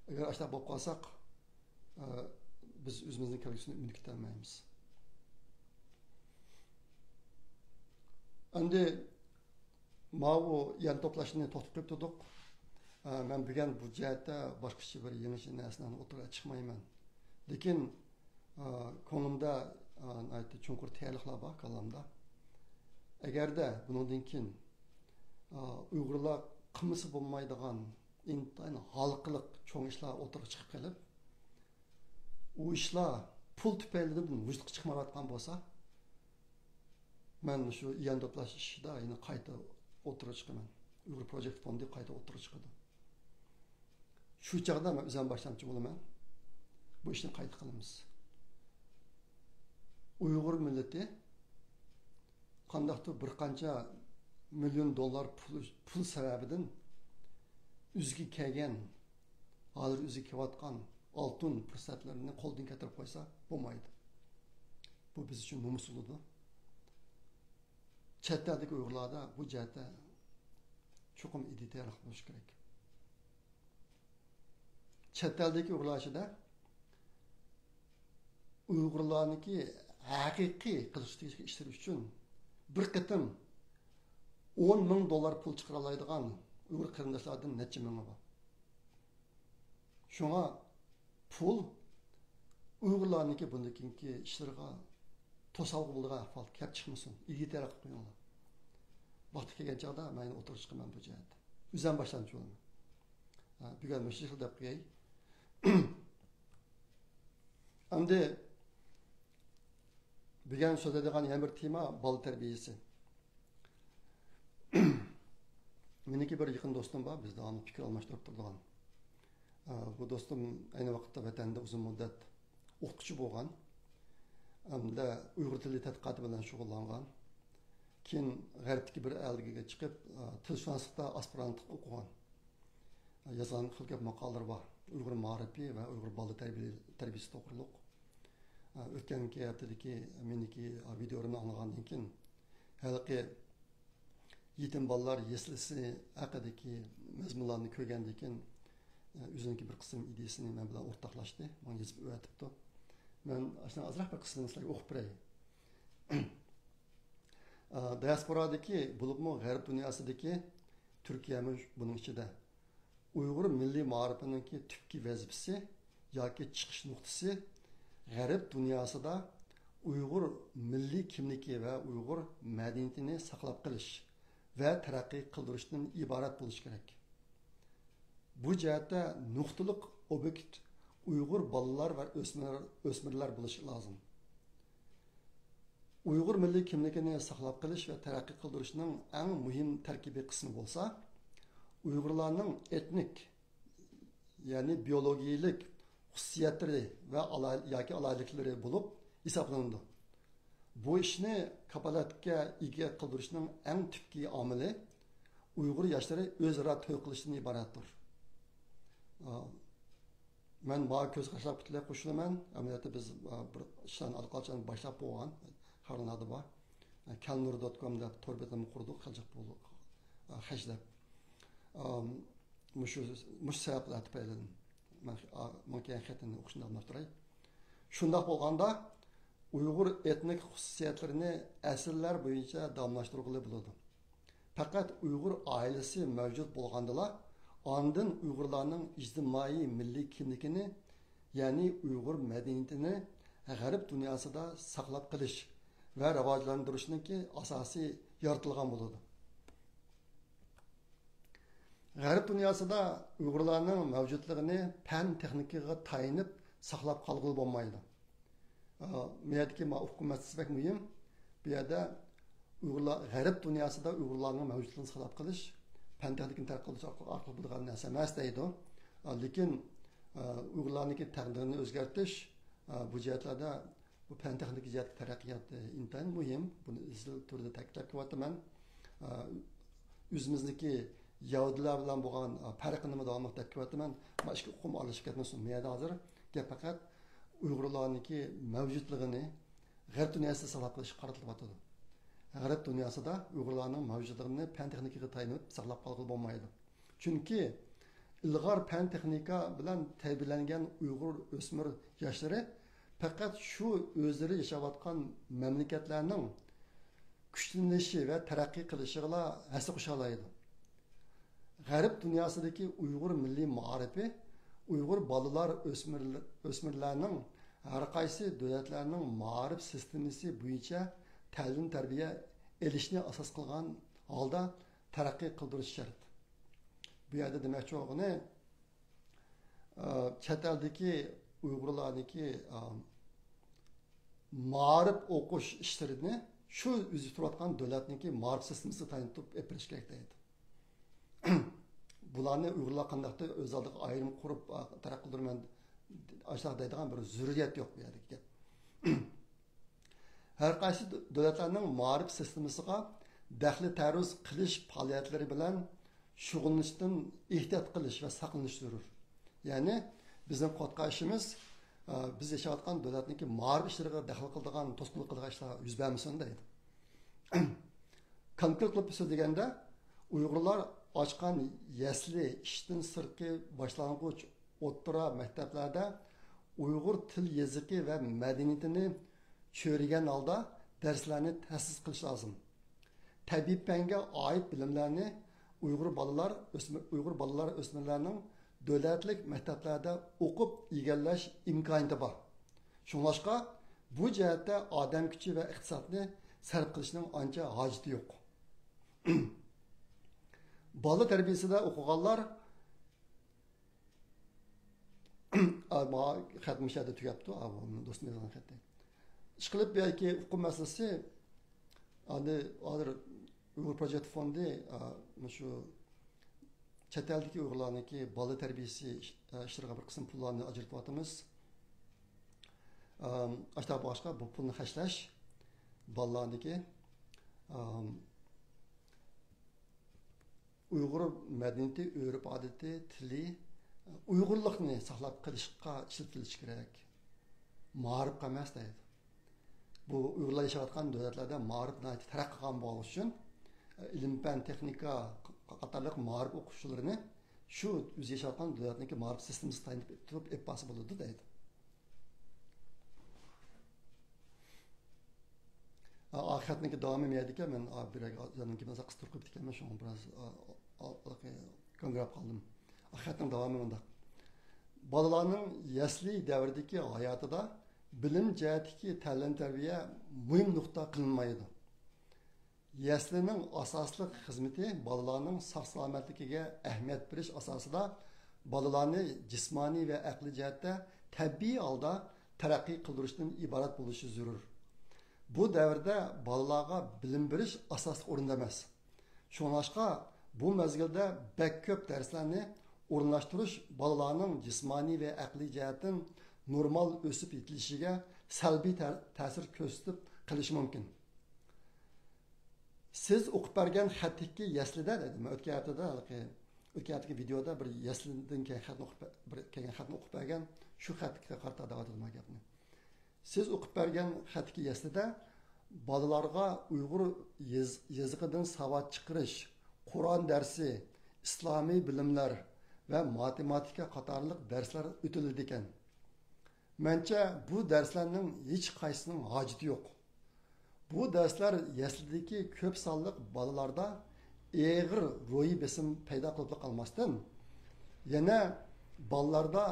ئەگەر ئاشۇنداق بولۇپ قالساق، ئا، بىز ئۆزىمىزنىڭ كەلگۈسىدىن ئۈمىد كۈتەلمەيمىز. ئەمدى ماۋۇ يەر توپلاشنى توختىتىپ قويۇپ تۇردۇق. ئا، مەن بۈگۈن بۇ جەھەتتە باشقىچە بىر يېڭىچە نەرسىلەرنى ئوتتۇرىغا چىقمايمەن. لېكىن، ئا، كۆڭلۈمدە، ئا، ناھايىتى چوڭقۇر تەييارلىقلار بار كاللامدا. ئەگەردە بۇنىڭدىن كېيىن، ئا، ئۇيغۇرلار قىلمىسا بولمايدىغان ئىنتايىن ھالقىلىق چوڭ ئىشلار ئوتتۇرىغا چىقىپ قېلىپ، ئۇ ئىشلار پۇل تۈپەيلىدىن ۋۇجۇدقا چىقمايۋاتقان بولسا، مەن شۇ يەر توپلاش ئىشىدا يەنە قايتا ئوتتۇرىغا چىقىمەن. ئۇيغۇر پروجېكت فوندى قايتا ئوتتۇرىغا چىقىدۇ. شۇ چاغدا مەن ئۆزۈم باشلامچى بولىمەن. بۇ ئىشنى قايتا قىلىمىز. ئۇيغۇر مىللىتى قانداقتۇر بىر قانچە مىليون دوللار پۇل، پۇل سەۋەبىدىن ئۆزىگە كەلگەن، ھازىر ئۆزىگە كېلىۋاتقان ئالتۇن پۇرسەتلىرىنى قولدىن كەتۈرۈپ قويسا بولمايدۇ. بۇ بىز ئۈچۈن نومۇس بولىدۇ. چەت ئەلدىكى ئۇيغۇرلاردا بۇ جەھەتتە چوقۇم ئىدىيە تەييارلىق بولۇشى كېرەك. چەت ئەلدىكى ئۇيغۇرلار ئىچىدە ئۇيغۇرلارنىڭكى ھەقىقىي قىلىشقا تېگىشلىك ئىشلىرى ئۈچۈن بىر قېتىم ئون مىڭ دوللار پۇل چىقىرالايدىغان ئۇيغۇر قېرىنداشلاردىن نەچچە مىڭى بار. شۇڭا پۇل ئۇيغۇرلارنىڭكى بۇندىن كېيىنكى ئىشلىرىغا توسالغۇ بولىدىغان ئەھۋال كەپ چىقمىسۇن. ئىگىدە تەرەققىي قىلىڭلار. ۋاقتى كەلگەن چاغدا مەن يەنە ئوتتۇرىغا چىقىمەن بۇ جەھەتتە. ئۆزۈم باشلامچى بولىمەن. ھە، بۈگۈن مۇشۇ يىل دەپ قوياي. ئەمدى بۈگۈن سۆزلەيدىغان يەنە بىر تېما بالا تەربىيىسى. مېنىڭكى بىر يېقىن دوستۇم بار، بىز داۋاملىق پىكىر ئالماشتۇرۇپ تۇرىدىغان. ئە، بۇ دوستۇم ئەينى ۋاقىتتا ۋەتەندە ئۇزۇن مۇددەت ئوقۇتقۇچى بولغان. ھەمدە ئۇيغۇر تىلى تەتقىقاتى بىلەن شۇغۇللانغان. كېيىن غەربتىكى بىر ئەلگە چىقىپ، ئە، تىلشۇناسلىقتا ئاسپىرانتلىق ئوقۇغان. يازغان خېلى كۆپ ماقالىلىرى بار. ئۇيغۇر مائارىپى ۋە ئۇيغۇر بالا تەربىيە-، تەربىيىسى توغرۇلۇق. ئۆتكەنكى ھەپتىدىكى مېنىڭكى ۋىدېئولىرىمنى ئاڭلىغاندىن كېيىن، ھېلىقى يېتىم بالىلار يەسلىسى ھەققىدىكى مەزمۇنلارنى كۆرگەندىن كېيىن، ئۆزىنىڭكى بىر قىسىم ئىدىيىسىنى مەن بىلەن ئورتاقلاشتى، ماڭا يېزىپ ئەۋەتىپتۇ. مەن ئاشۇنداق ئازراق بىر قىسمىنى سىلەرگە ئوقۇپ بېرەي. دىياسپورادىكى، بولۇپمۇ غەرب دۇنياسىدىكى، تۈركىيەمۇ بۇنىڭ ئىچىدە، ئۇيغۇر مىللىي مائارىپىنىڭكى تۈپكى ۋەزىپىسى ياكى چىقىش نۇقتىسى غەرب دۇنياسىدا ئۇيغۇر مىللىي كىملىكى ۋە ئۇيغۇر مەدەنىيىتىنى ساقلاپ قېلىش ۋە تەرەققىي قىلدۇرۇشتىن ئىبارەت بولۇشى كېرەك. بۇ جەھەتتە نۇقتىلىق ئوبيېكت ئۇيغۇر بالىلار ۋە ئۆسمۈر-، ئۆسمۈرلەر بولۇشى لازىم. ئۇيغۇر مىللىي كىملىكىنى ساقلاپ قېلىش ۋە تەرەققىي قىلدۇرۇشنىڭ ئەڭ مۇھىم تەركىبىي قىسمى بولسا، ئۇيغۇرلارنىڭ ئېتنىك، يەنى بىيولوگىيىلىك خۇسۇسىيەتلىرى ۋە ئالاھىد-، ياكى ئالاھىدىلىكلىرى بولۇپ ھېسابلىنىدۇ. بۇ ئىشنى كاپالەتكە ئىگە قىلدۇرۇشنىڭ ئەڭ تۈپكى ئامىلى ئۇيغۇر ياشلىرى ئۆزئارا توي قىلىشتىن ئىبارەتتۇر. ئا، مەن ماڭا كۆز قاراشلارغا پۈتۈنلەي قوشۇلىمەن. ئەمەلىيەتتە بىز، ئا، بىر ئىشلارنى ئاللىقاچان باشلاپ بولغان، خەۋەرلەردە بار. كەلنۇر دوت كوم دەپ تور بېتىمنى قۇردۇق، خەجلىك بولدۇق، ئا، خەجلەپ. ئا، مۇشۇ، مۇشۇ سەۋەبلەر تۈپەيلىدىن مەن، ئا، ماڭا كەلگەن خەتنى ئوقۇشنى داۋاملاشتۇراي. شۇنداق بولغاندا، ئۇيغۇر ئېتنىك خۇسۇسىيەتلىرىنى ئەسىرلەر بويىچە داۋاملاشتۇرغىلى بولىدۇ. پەقەت ئۇيغۇر ئائىلىسى مەۋجۇت بولغاندىلا، ئاندىن ئۇيغۇرلارنىڭ ئىجتىمائىي مىللىي كىملىكىنى، يەنى ئۇيغۇر مەدەنىيىتىنى غەرب دۇنياسىدا ساقلاپ قېلىش ۋە راۋاجلاندۇرۇشنىڭكى ئاساسى يارىتىلغان بولىدۇ. غەرب دۇنياسىدا ئۇيغۇرلارنىڭ مەۋجۇتلۇقىنى پەن تېخنىكىغا تايىنىپ ساقلاپ قالغىلى بولمايدۇ. ئا، بۇ يەردىكى ما-، ئۇقۇم مەسىلىسى بەك مۇھىم. بۇ يەردە ئۇيغۇرلار، غەرب دۇنياسىدا ئۇيغۇرلارنىڭ مەۋجۇتلۇقىنى ساقلاپ قېلىش، پەن تېخنىكىنى تەرەققىي قىلدۇرۇش ئارقىلىق، ئارقىلىق بولىدىغان نەرسە ئەمەس دەيدۇ. ئا، لېكىن، ئا، ئۇيغۇرلارنىڭكى تەقدىرىنى ئۆزگەرتىش، ئا، بۇ جەھەتلەردە بۇ پەن تېخنىكا جەھەتتىكى تەرەققىيات، ئە، ئىنتايىن مۇھىم. بۇنى ئىزچىل تۈردە تەكىتلەپ كېلىۋاتىمەن. ئە، ئۆزىمىزنىڭكى يەھۇدىيلار بىلەن بولغان، ئە، پەرقىنىمۇ داۋاملىق دەپ كېلىۋاتىمەن. مانا ئىككى ئۇقۇم ئارىلىشىپ كەتمىسۇن. بۇ يەردە ھازىر گەپ پەقەت ئۇيغۇرلارنىڭكى مەۋجۇتلۇقىنى غەرب دۇنياسىدا ساقلاپ قېلىشقا قارىتىلىۋاتىدۇ. غەرب دۇنياسىدا ئۇيغۇرلارنىڭ مەۋجۇتلۇقىنى پەن تېخنىكىغا تايىنىپ ساقلاپ قالغىلى بولمايدۇ. چۈنكى ئىلغار پەن تېخنىكا بىلەن تەربىيەلەنگەن ئۇيغۇر ئۆسمۈر ياشلىرى پەقەت شۇ ئۆزلىرى ياشاۋاتقان مەملىكەتلەرنىڭ كۈچلىنىشى ۋە تەرەققىي قىلىشىغىلا ھەسسە قوشالايدۇ. غەرب دۇنياسىدىكى ئۇيغۇر مىللىي مائارىپى ئۇيغۇر بالىلار، ئۆسمۈرلە-، ئۆسمۈرلەرنىڭ ھەر قايسى دۆلەتلەرنىڭ مائارىپ سىستېمىسى بويىچە تەلىم-تەربىيە ئېلىشنى ئاساس قىلغان ھالدا تەرەققىي قىلدۇرۇش شەرت. بۇ يەردە دېمەكچى بولغىنى، ئە، چەت ئەلدىكى ئۇيغۇرلارنىڭكى، ئە، مائارىپ ئوقۇش ئىشلىرىنى شۇ يۈزىدە تۇرۇۋاتقان دۆلەتنىڭكى مائارىپ سىستېمىسىغا تايىنىپ تۇرۇپ ئېلىپ بېرىش كېرەك دەيدۇ. بۇلارنى ئۇيغۇرلار قانداقتۇر ئۆز ئالدىغا ئايرىم قۇرۇپ، ئە، تەرەققىي قىلدۇرىمەن، ئاشۇنداق دەيدىغان بىر زۆرۈرىيەت يوق بۇ يەردىكى گەپ. ھەر قايسى دۆلەتلەرنىڭ مائارىپ سىستېمىسىغا دەخلى تەرۇز قىلىش پائالىيەتلىرى بىلەن شۇغۇللىنىشتىن ئېھتىيات قىلىش ۋە ساقلىنىش زۆرۈر. يەنى بىزنىڭ قىلىۋاتقان ئىشىمىز، ئە، بىز ياشاۋاتقان دۆلەتنىڭكى مائارىپ ئىشلىرىغا دەخلى قىلىدىغان، توسقۇنلۇق قىلىدىغان ئىشلار يۈز بەرمىسۇن دەيدۇ. كونكرېت قىلىپ سۆزلىگەندە، ئۇيغۇرلار ئاچقان يەسلى، ئىشتىن سىرتقى باشلانغۇچ ئوتتۇرا مەكتەپلەردە ئۇيغۇر تىل يېزىقى ۋە مەدەنىيىتىنى چۆرىگەن ھالدا دەرسلەرنى تەسىس قىلىش لازىم. تەبىئىي پەنگە ئائىت بىلىملەرنى ئۇيغۇر بالىلار، ئۆسمۈ-، ئۇيغۇر بالىلار، ئۆسمۈرلەرنىڭ دۆلەتلىك مەكتەپلەردە ئوقۇپ ئىگىلەش ئىمكانىيىتى بار. شۇڭلاشقا، بۇ جەھەتتە ئادەم كۈچى ۋە ئىقتىسادنى سەرپ قىلىشنىڭ ئانچە ھاجىتى يوق. بالا تەربىيىسىدە ئوقۇغانلار، ئا، ما خەت مۇشۇ يەردە تۈگەپتۇ، ئا، بۇ دوستۇم يازغان خەتى. ئىشقىلىپ، بۇ يەردىكى ئۇقۇم مەسىلىسى، ئەمدى ھازىر ئۇيغۇر پروجېكت فوندى، ئا، مۇشۇ چەت ئەلدىكى ئۇيغۇرلارنىڭكى بالا تەربىيىسى ئىش-، ئا، ئىشلىرىغا بىر قىسىم پۇللارنى ئاجرىتىۋاتىمىز. ئام، ئاشۇنداق بولغاچقا، بۇ پۇلنى خەجلەش بالىلارنىڭكى، ئام، ئۇيغۇر مەدەنىيىتى، ئۆرپ-ئادىتى، تىلى، ئۇيغۇرلۇقنى ساقلاپ قېلىشقا ئىشلىتىلىشى كېرەك. مائارىپقا ئەمەس دەيدۇ. بۇ ئۇيغۇرلار ياشاۋاتقان دۆلەتلەردە مائارىپ ناھايىتى تەرەققىي قىلغان بولغان ئۈچۈن، ئىلىم-پەن، تېخنىكا قاتارلىق مائارىپ ئوقۇشلىرىنى شۇ ئۆزى ياشاۋاتقان دۆلەتنىڭكى مائارىپ سىستېمىسىغا تايىنىپ تۇرۇپ ئېلىپ بارسا بولىدۇ دەيدۇ. ئا، ئا خەتنىڭكى داۋامى مەيەدىكەن، مەن، ئا، بىرەر زادنىڭكى بىلەن قىستۇرۇپ قويۇپتىكەنمەن، شۇڭا بىراز، ئا، ئا، ئا، گاڭگىراپ قالدىم. ئا خەتنىڭ داۋامى مۇنداق. بالىلارنىڭ يەسلى دەۋرىدىكى ھاياتىدا بىلىم جەھەتتىكى تەلىم-تەربىيە مۇھىم نۇقتا قىلىنمايدۇ. يەسلىنىڭ ئاساسلىق خىزمىتى بالىلارنىڭ ساق-سالامەتلىكىگە ئەھمىيەت بېرىش ئاساسىدا بالىلارنى جىسمانىي ۋە ئەقلىي جەھەتتە تەبىئىي ھالدا تەرەققىي قىلدۇرۇشتىن ئىبارەت بولۇشى زۆرۈر. بۇ دەۋردە بالىلارغا بىلىم بېرىش ئاساسلىق ئورۇندا ئەمەس. شۇڭلاشقا، بۇ مەزگىلدە بەك كۆپ دەرسلەرنى ئورۇنلاشتۇرۇش بالىلارنىڭ جىسمانىي ۋە ئەقلىي جەھەتتىن نورمال ئۆسۈپ يېتىلىشىگە سەلبىي تە-، تەسىر كۆرسىتىپ قېلىشى مۇمكىن. سىز ئوقۇپ بەرگەن خەتتىكى يەسلىدە، دېدى. مەن ئۆتكەن ھەپتىدە، ھېلىقى، ئۆتكەن ھەپتىدىكى ۋىدېئودا بىر يەسلىدىن كەلگەن خەتنى ئوقۇپ بە-، بىر كەلگەن خەتنى ئوقۇپ بەرگەن، شۇ خەتكە قارىتا دەۋاتىدىم گەپنى. سىز ئوقۇپ بەرگەن خەتتىكى يەسلىدە بالىلارغا ئۇيغۇر يېز-، يېزىقىدىن ساۋات چىقىرىش، قۇرئان دەرسى، ئىسلامىي بىلىملەر ۋە ماتېماتىكا قاتارلىق دەرسلەر ئۆتۈلىدىكەن. مەنچە، بۇ دەرسلەرنىڭ ھېچقايسىسىنىڭ ھاجىتى يوق. بۇ دەرسلەر يەسلىدىكى كۆپ سانلىق بالىلاردا ئېغىر روھىي بېسىم پەيدا قىلىپلا قالماستىن، يەنە بالىلاردا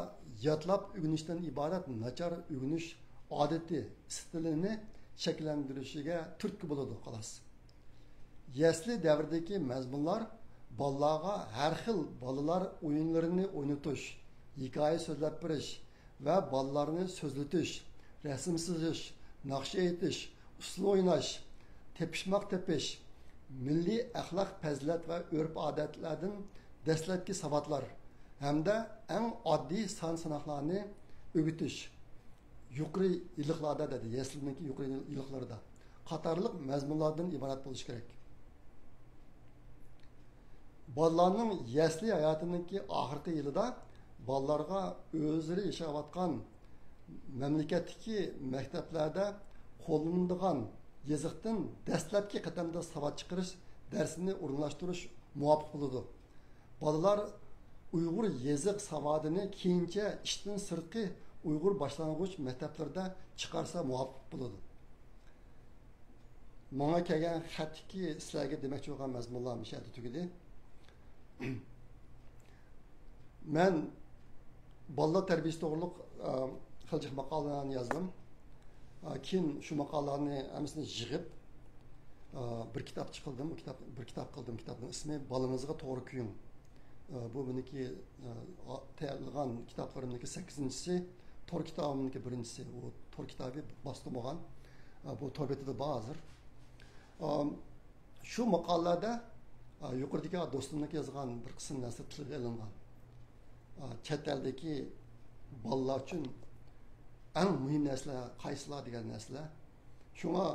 يادلاپ ئۆگىنىشتىن ئىبارەت ناچار ئۆگىنىش ئادىتى، ئىستىلىنى شەكىللەندۈرۈشىگە تۈرتكە بولىدۇ، خالاس. يەسلى دەۋرىدىكى مەزمۇنلار بالىلارغا ھەر خىل بالىلار ئويۇنلىرىنى ئوينىتىش، ھېكايە سۆزلەپ بېرىش ۋە بالىلارنى سۆزلىتىش، رەسىم سىزىش، ناخشا ئېيتىش، ئۇسسۇل ئويناش، تېپىشماق تېپىش، مىللىي ئەخلاق پەزىلەت ۋە ئۆرپ-ئادەتلەردىن دەسلەپكى ساۋاتلار ھەمدە ئەڭ ئاددىي سان ساناقلارنى ئۆگىتىش، يۇقىرى يىللىقلاردا، دېدى، يەسلىنىڭكى يۇقىرى يىللىقلىرىدا قاتارلىق مەزمۇنلاردىن ئىبارەت بولۇشى كېرەك. بالىلارنىڭ يەسلى ھاياتىنىڭكى ئاخىرقى يىلىدا بالىلارغا ئۆزلىرى ياشاۋاتقان مەملىكەتتىكى مەكتەپلەردە قوللىنىدىغان يېزىقتىن دەسلەپكى قەدەمدە ساۋات چىقىرىش دەرسىنى ئورۇنلاشتۇرۇش مۇۋاپىق بولىدۇ. بالىلار ئۇيغۇر يېزىق ساۋادىنى كېيىنچە ئىشتىن سىرتقى ئۇيغۇر باشلانغۇچ مەكتەپلىرىدە چىقارسا مۇۋاپىق بولىدۇ. ماڭا كەلگەن خەتتىكى سىلەرگە دېمەكچى بولغان مەزمۇنلار مۇشۇ يەردە تۈگىدى. مەن بالىلار تەربىيىسى توغرۇلۇق، ئە، خېلى جىق ماقالىلەرنى يازدىم. ئە، كېيىن شۇ ماقالىلەرنى ھەممىسىنى يىغىپ، ئە، بىر كىتاب چىقىردىم. ئۇ كىتاب، بىر كىتاب قىلدىم. كىتابنىڭ ئىسمى بالىڭىزغا توغرا كۆيۈڭ. ئە، بۇ مېنىڭكى، ئە، تەييارلىغان كىتابلىرىمنىڭكى سەككىزىنچىسى، تور كىتابىمنىڭكى بىرىنچىسى. ئۇ تور كىتابى باستۇرمىغان. ئە، بۇ تور بېتىدە بار ھازىر. ئە، شۇ ماقالىلەردە، ئا، يۇقىرىدىكى دوستۇمنىڭكى يازغان بىر قىسىم نەرسە تىلغا ئېلىنغان. ئا، چەت ئەلدىكى بالىلار ئۈچۈن ئەڭ مۇھىم نەرسىلەر قايسىلار دېگەن نەرسىلەر. شۇڭا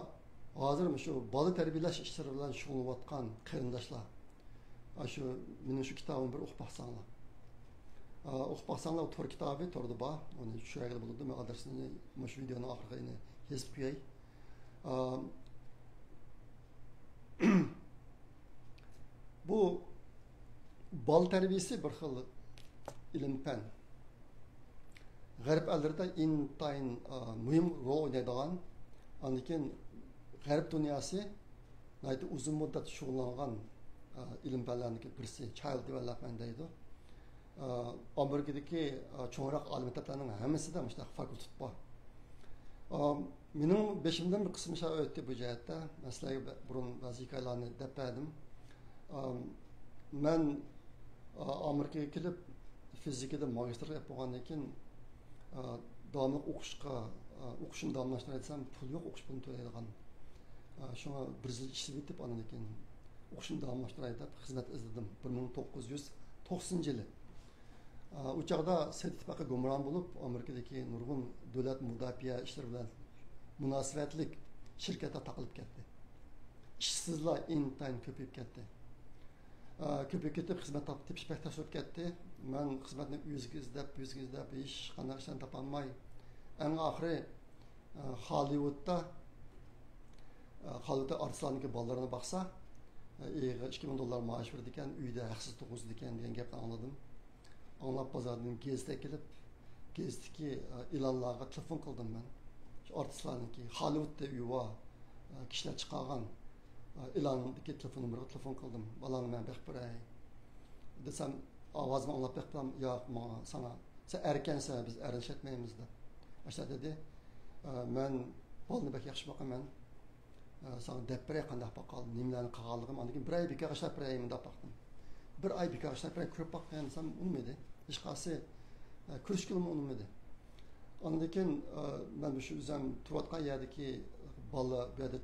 ھازىر مۇشۇ بالا تەربىيەلەش ئىشلىرى بىلەن شۇغۇللىنىۋاتقان قېرىنداشلار، ئاشۇ مېنىڭ شۇ كىتابىمنى بىر ئوقۇپ باقساڭلار. ئا، ئوقۇپ باقساڭلار، ئۇ تور كىتابى توردا بار. ئۇنى چۈشۈرگىلى بولىدۇ. مەن ئادرېسىنى مۇشۇ ۋىدېئونىڭ ئاخىرىغا يەنە يېزىپ قوياي. ئا، بۇ بالا تەربىيىسى بىر خىل ئىلىم-پەن. غەرب ئەللىرىدە ئىنتايىن، ئا، مۇھىم رول ئوينايدىغان، ئاندىن كېيىن غەرب دۇنياسى ناھايىتى ئۇزۇن مۇددەت شۇغۇللانغان، ئا، ئىلىم پەنلەرنىڭكى بىرسى، چايلد دېۋەلوپمېنت دەيدۇ. ئا، ئامېرىكىدىكى، ئا، چوڭراق ئالىي مەكتەپلەرنىڭ ھەممىسىدە مۇشۇنداق فاكۇلتېت بار. ئا، مېنىڭ بېشىمدىن بىر قىسىم ئىشلار ئۆتتى بۇ جەھەتتە. مەن سىلەرگە بە-، بۇرۇن بەزى ھېكايىلەرنى دەپ بەردىم. ئا، مەن، ئا، ئامېرىكىغا كېلىپ، فىزىكىدا ماگىستىرلىق ئېلىپ بولغاندىن كېيىن، ئا، داۋاملىق ئوقۇشقا، ئا، ئوقۇشنى داۋاملاشتۇراي دېسەم، پۇل يوق، ئوقۇش پۇلىنى تۆلەيدىغان. ئا، شۇڭا بىر يىل ئىشلىۋېتىپ، ئاندىن كېيىن ئوقۇشنى داۋاملاشتۇراي دەپ خىزمەت ئىزلىدىم، بىر مىڭ توققۇز يۈز توقسىنىنچى يىلى. ئا، ئۇ چاغدا سوۋېت ئىتتىپاقى گۇمران بولۇپ، ئامېرىكىدىكى نۇرغۇن دۆلەت مۇداپىئە ئىشلىرى بىلەن مۇناسىۋەتلىك شىركەتلەر تاقىلىپ كەتتى. ئىشسىزلار ئىنتايىن كۆپىيىپ كەتتى. ئا، كۆپىيىپ كېتىپ، خىزمەت تاپ-، تېپىش بەك تەس بولۇپ كەتتى. مەن خىزمەتنى ئۆزگە ئىزدەپ، ئۆزگە ئىزدەپ، ھېچقانداق ئىشلارنى تاپالماي، ئەڭ ئاخىرى، ئا، خاللىۋۇدتا، ئا، خاللىۋۇدتا ئارتىسلارنىڭكى بالىلىرىنى باقسا، ئا، ئېيىغا ئىككى مىڭ دوللار مائاش بېرىدىكەن، ئۆيدە ھەقسىز تۇرغۇزىدىكەن دېگەن گەپنى ئاڭلىدىم. ئاڭلاپ بازاردىن گېزىت ئەكېلىپ، گېزىتتىكى، ئا، ئېلانلارغا تېلېفون قىلدىم مەن. شۇ ئارتىسلارنىڭكى، خاللىۋۇدتا ئۆيى بار، ئا، كىشىلەر چىقارغان، ئا، ئېلاندىكى تېلېفون نومۇرىغا تېلېفون قىلدىم. بالاڭنى مەن بېقىپ بېرەي دېسەم، ئاۋازىنى ئاڭلاپ بېقىپلا، ياق، ماڭا، ساڭا، سەن ئەركەنسەن، بىز ئەرلىشەلمەيمىز دەپ. ئاشۇنداق دېدى. ئا، مەن بالىنى بەك ياخشى باقىمەن. ئە، ساڭا دەپ بېرەي، قانداق باققان، نېمىلەرنى قىلغانلىقىم، ئاندىن كېيىن بىر ئاي بىكارغا ئىشلەپ بېرەي، مۇنداق باقتىم. بىر ئاي بىكارغا ئىشلەپ بېرەي، كۆرۈپ باققىن دېسەم، ئۇنىمىدى. ھېچقايسى، ئە، كۆرۈشكىلىمۇ ئۇنىمىدى. ئاندىن كېيىن، ئە، مەن مۇشۇ ئۆزۈم تۇرۇۋاتقان يەردىكى بالىلار، بۇ يەردە،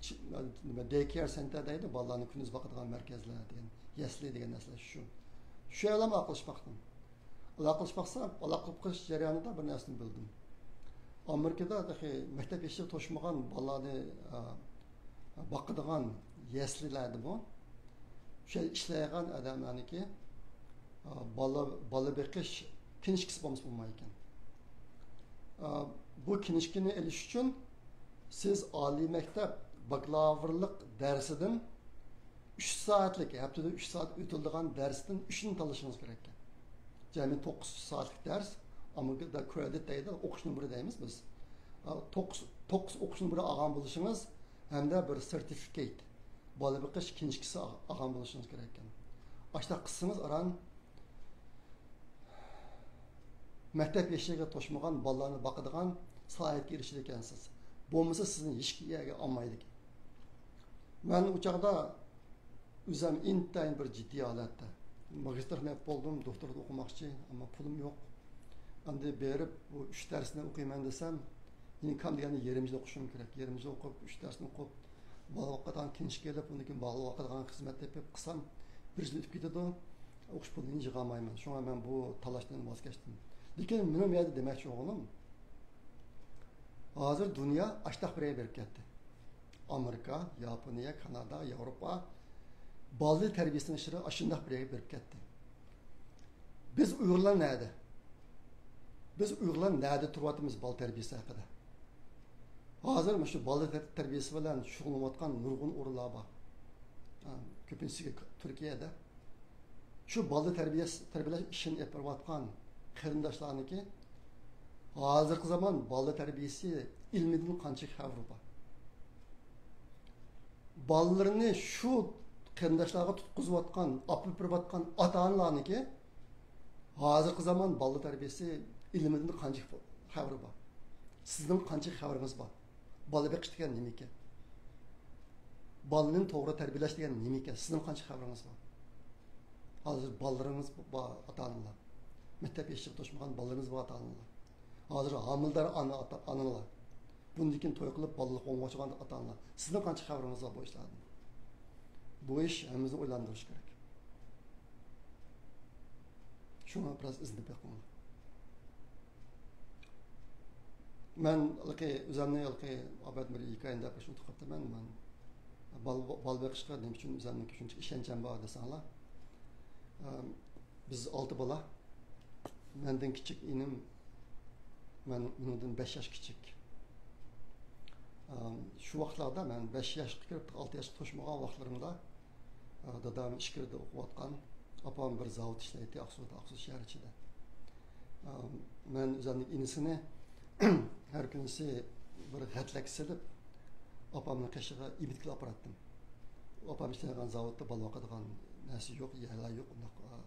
چ-، نېمە، دەي كېيەر سېنتەر دەيدۇ، بالىلارنى كۈندۈز باقىدىغان مەركەزلەر دېگەن، يەسلى دېگەن نەرسىلەر شۇ. شۇ يەرلەرمۇ ئالاقىلىشىپ باقتىم. ئالاقىلىشىپ باقسا، ئالاقىلىشىپ قېلىش جەريانىدا بىر نەرسىنى بىلدىم. ئامېرىكىدا تېخى مەكتەپ يېشىغا توشمىغان بالىلارنى، ئا، باقىدىغان يەسلىلەردىمۇ، شۇ يەردە ئىشلەيدىغان ئادەملەرنىڭكى، ئا، بالا، بالا بېقىش كىنىشكىسى بولمىسا بولمايدىكەن. ئا، بۇ كىنىشكىنى ئېلىش ئۈچۈن سىز ئالىي مەكتەپ باكلاۋۇرلۇق دەرسىدىن ئۈچ سائەتلىك، ھەپتىدە ئۈچ سائەت ئۆتۈلىدىغان دەرستىن ئۈچنى تاللىشىڭىز كېرەككەن. جەمئىي توققۇز سائەتلىك دەرس، ئامېرىكىدا كرېدىت دەيدۇ، ئوقۇش نومۇرى دەيمىز بىز. ئا، توققۇز، توققۇز ئوقۇش نومۇرى ئالغان بولۇشىڭىز ھەمدە بىر سېرتىفىكېت، بالا بېقىش كىنىشكىسى ئا-، ئالغان بولۇشىڭىز كېرەككەن. ئاشۇنداق قىلسىڭىز ئاران مەكتەپ يېشىغا توشمىغان بالىلارنى باقىدىغان سالاھىيەتكە ئېرىشىدىكەنسىز. بولمىسا سىزنى ھېچ يەرگە ئالمايدىكەن. مەن ئۇ چاغدا ئۆزۈم ئىنتايىن بىر جىددىي ھالەتتە. ماگىستىرنى ئېلىپ بولدۇم، دوكتورات ئوقۇماقچى، ئەمما پۇلۇم يوق. ئەمدى بېرىپ بۇ ئۈچ دەرسنى ئوقۇيمەن دېسەم، يەنە كەم دېگەندە يېرىم يىل ئوقۇشۇم كېرەك. يېرىم يىل ئوقۇپ، ئۈچ دەرسنى ئوقۇپ، بالا باقىدىغان كىنىشكا ئېلىپ، ئۇندىن كېيىن بالا باقىدىغان خىزمەت تېپىپ قىلسام، بىر يىل ئۆتۈپ كېتىدۇ. ئوقۇش پۇلىنى يىغالمايمەن. شۇڭا مەن بۇ تاللاشتىن ۋاز كەچتىم. لېكىن مېنىڭ بۇ يەردە دېمەكچى بولغىنىم، ھازىر دۇنيا ئاشتاق بىر يەرگە بېرىپ كەتتى. ئامېرىكا، ياپونىيە، كانادا، ياۋروپا بالىلار تەربىيەسىنىڭ ئىشلىرى ئاشۇنداق بىر يەرگە بېرىپ كەتتى. بىز ئۇيغۇرلار نەدە؟ بىز ئۇيغۇرلار نەدە تۇرۇۋاتىمىز بالا تەربىيەسى ھەققىدە؟ ھازىر مۇشۇ بالا تەر-، تەربىيەسى بىلەن شۇغۇللىنىۋاتقان نۇرغۇن ئورۇنلار بار. ھە، كۆپىنچىسى تۈركىيەدە. شۇ بالا تەربىيەسى، تەربىيەلەش ئىشىنى ئېلىپ بېرىۋاتقان قېرىنداشلارنىڭكى ھازىرقى زامان بالا تەربىيەسى ئىلمىدىن قانچىلىك خەۋىرى بار؟ بالىلىرىنى شۇ قېرىنداشلارغا تۇتقۇزۇۋاتقان، ئاپىرىپ بېرىۋاتقان ئاتا-ئانىلارنىڭكى ھازىرقى زامان بالا تەربىيەسى ئىلمىدىن قانچە خەۋىرى بار؟ سىزنىڭ قانچە خەۋىرىڭىز بار؟ بالا بېقىش دېگەن نېمە ئىكەن؟ بالىنى توغرا تەربىيەلەش دېگەن نېمە ئىكەن؟ سىزنىڭ قانچە خەۋىرىڭىز بار؟ ھازىر بالىلىرىڭىز بار، ئاتا-ئانىلار. مەكتەپ يېشىغا توشمىغان بالىلىرىڭىز بار، ئاتا-ئانىلار. ھازىر ھامىلىدار ئانا، ئاتا-، ئانىلار. بۇندىن كېيىن توي قىلىپ، بالىلىق بولماقچى بولغان ئاتا-ئانىلار. سىزنىڭ قانچە خەۋىرىڭىز بار بۇ ئىشلاردىن؟ بۇ ئىش ھەممىمىزنى ئويلاندۇرۇشى كېرەك. شۇڭا بىراز ئىزدىنىپ بېقىڭلار. مەن ھېلىقى ئۆزۈمنى ھېلىقى ئابەت بىر ھېكايىنى دەپ بېرىشنى ئۇنتۇپ قاپتىمەن. مەن بال-، بالا بېقىشقا نېمە ئۈچۈن ئۆزۈمنىڭكى شۇنچە ئىشەنچەم بار دېسەڭلار. ئەم، بىز ئالتە بالا. مەندىن كىچىك ئىنىم، مەن ئۇنىڭدىن بەش ياش كىچىك. ئەم، شۇ ۋاقىتلاردا مەن بەش ياشقا كىرىپ، ئالتە ياشقا توشمىغان ۋاقىتلىرىمدا، ئە، دادام ئىچكىرىدە ئوقۇۋاتقان، ئاپام بىر زاۋۇت ئىشلەيتتى ئاقسۇدا، ئاقسۇ شەھەر ئىچىدە. مەن ئۆزۈمنىڭ ئىنىسىنى ھەر كۈنىسى بىر غەتلەككە سېلىپ، ئاپامنىڭ قېشىغا ئىبىدكىلا ئاپىراتتىم. ئاپام ئىشلەيدىغان زاۋۇتتا بالا باقىدىغان نەرسە يوق، يەرلەر يوق، ئۇنداق، ئا،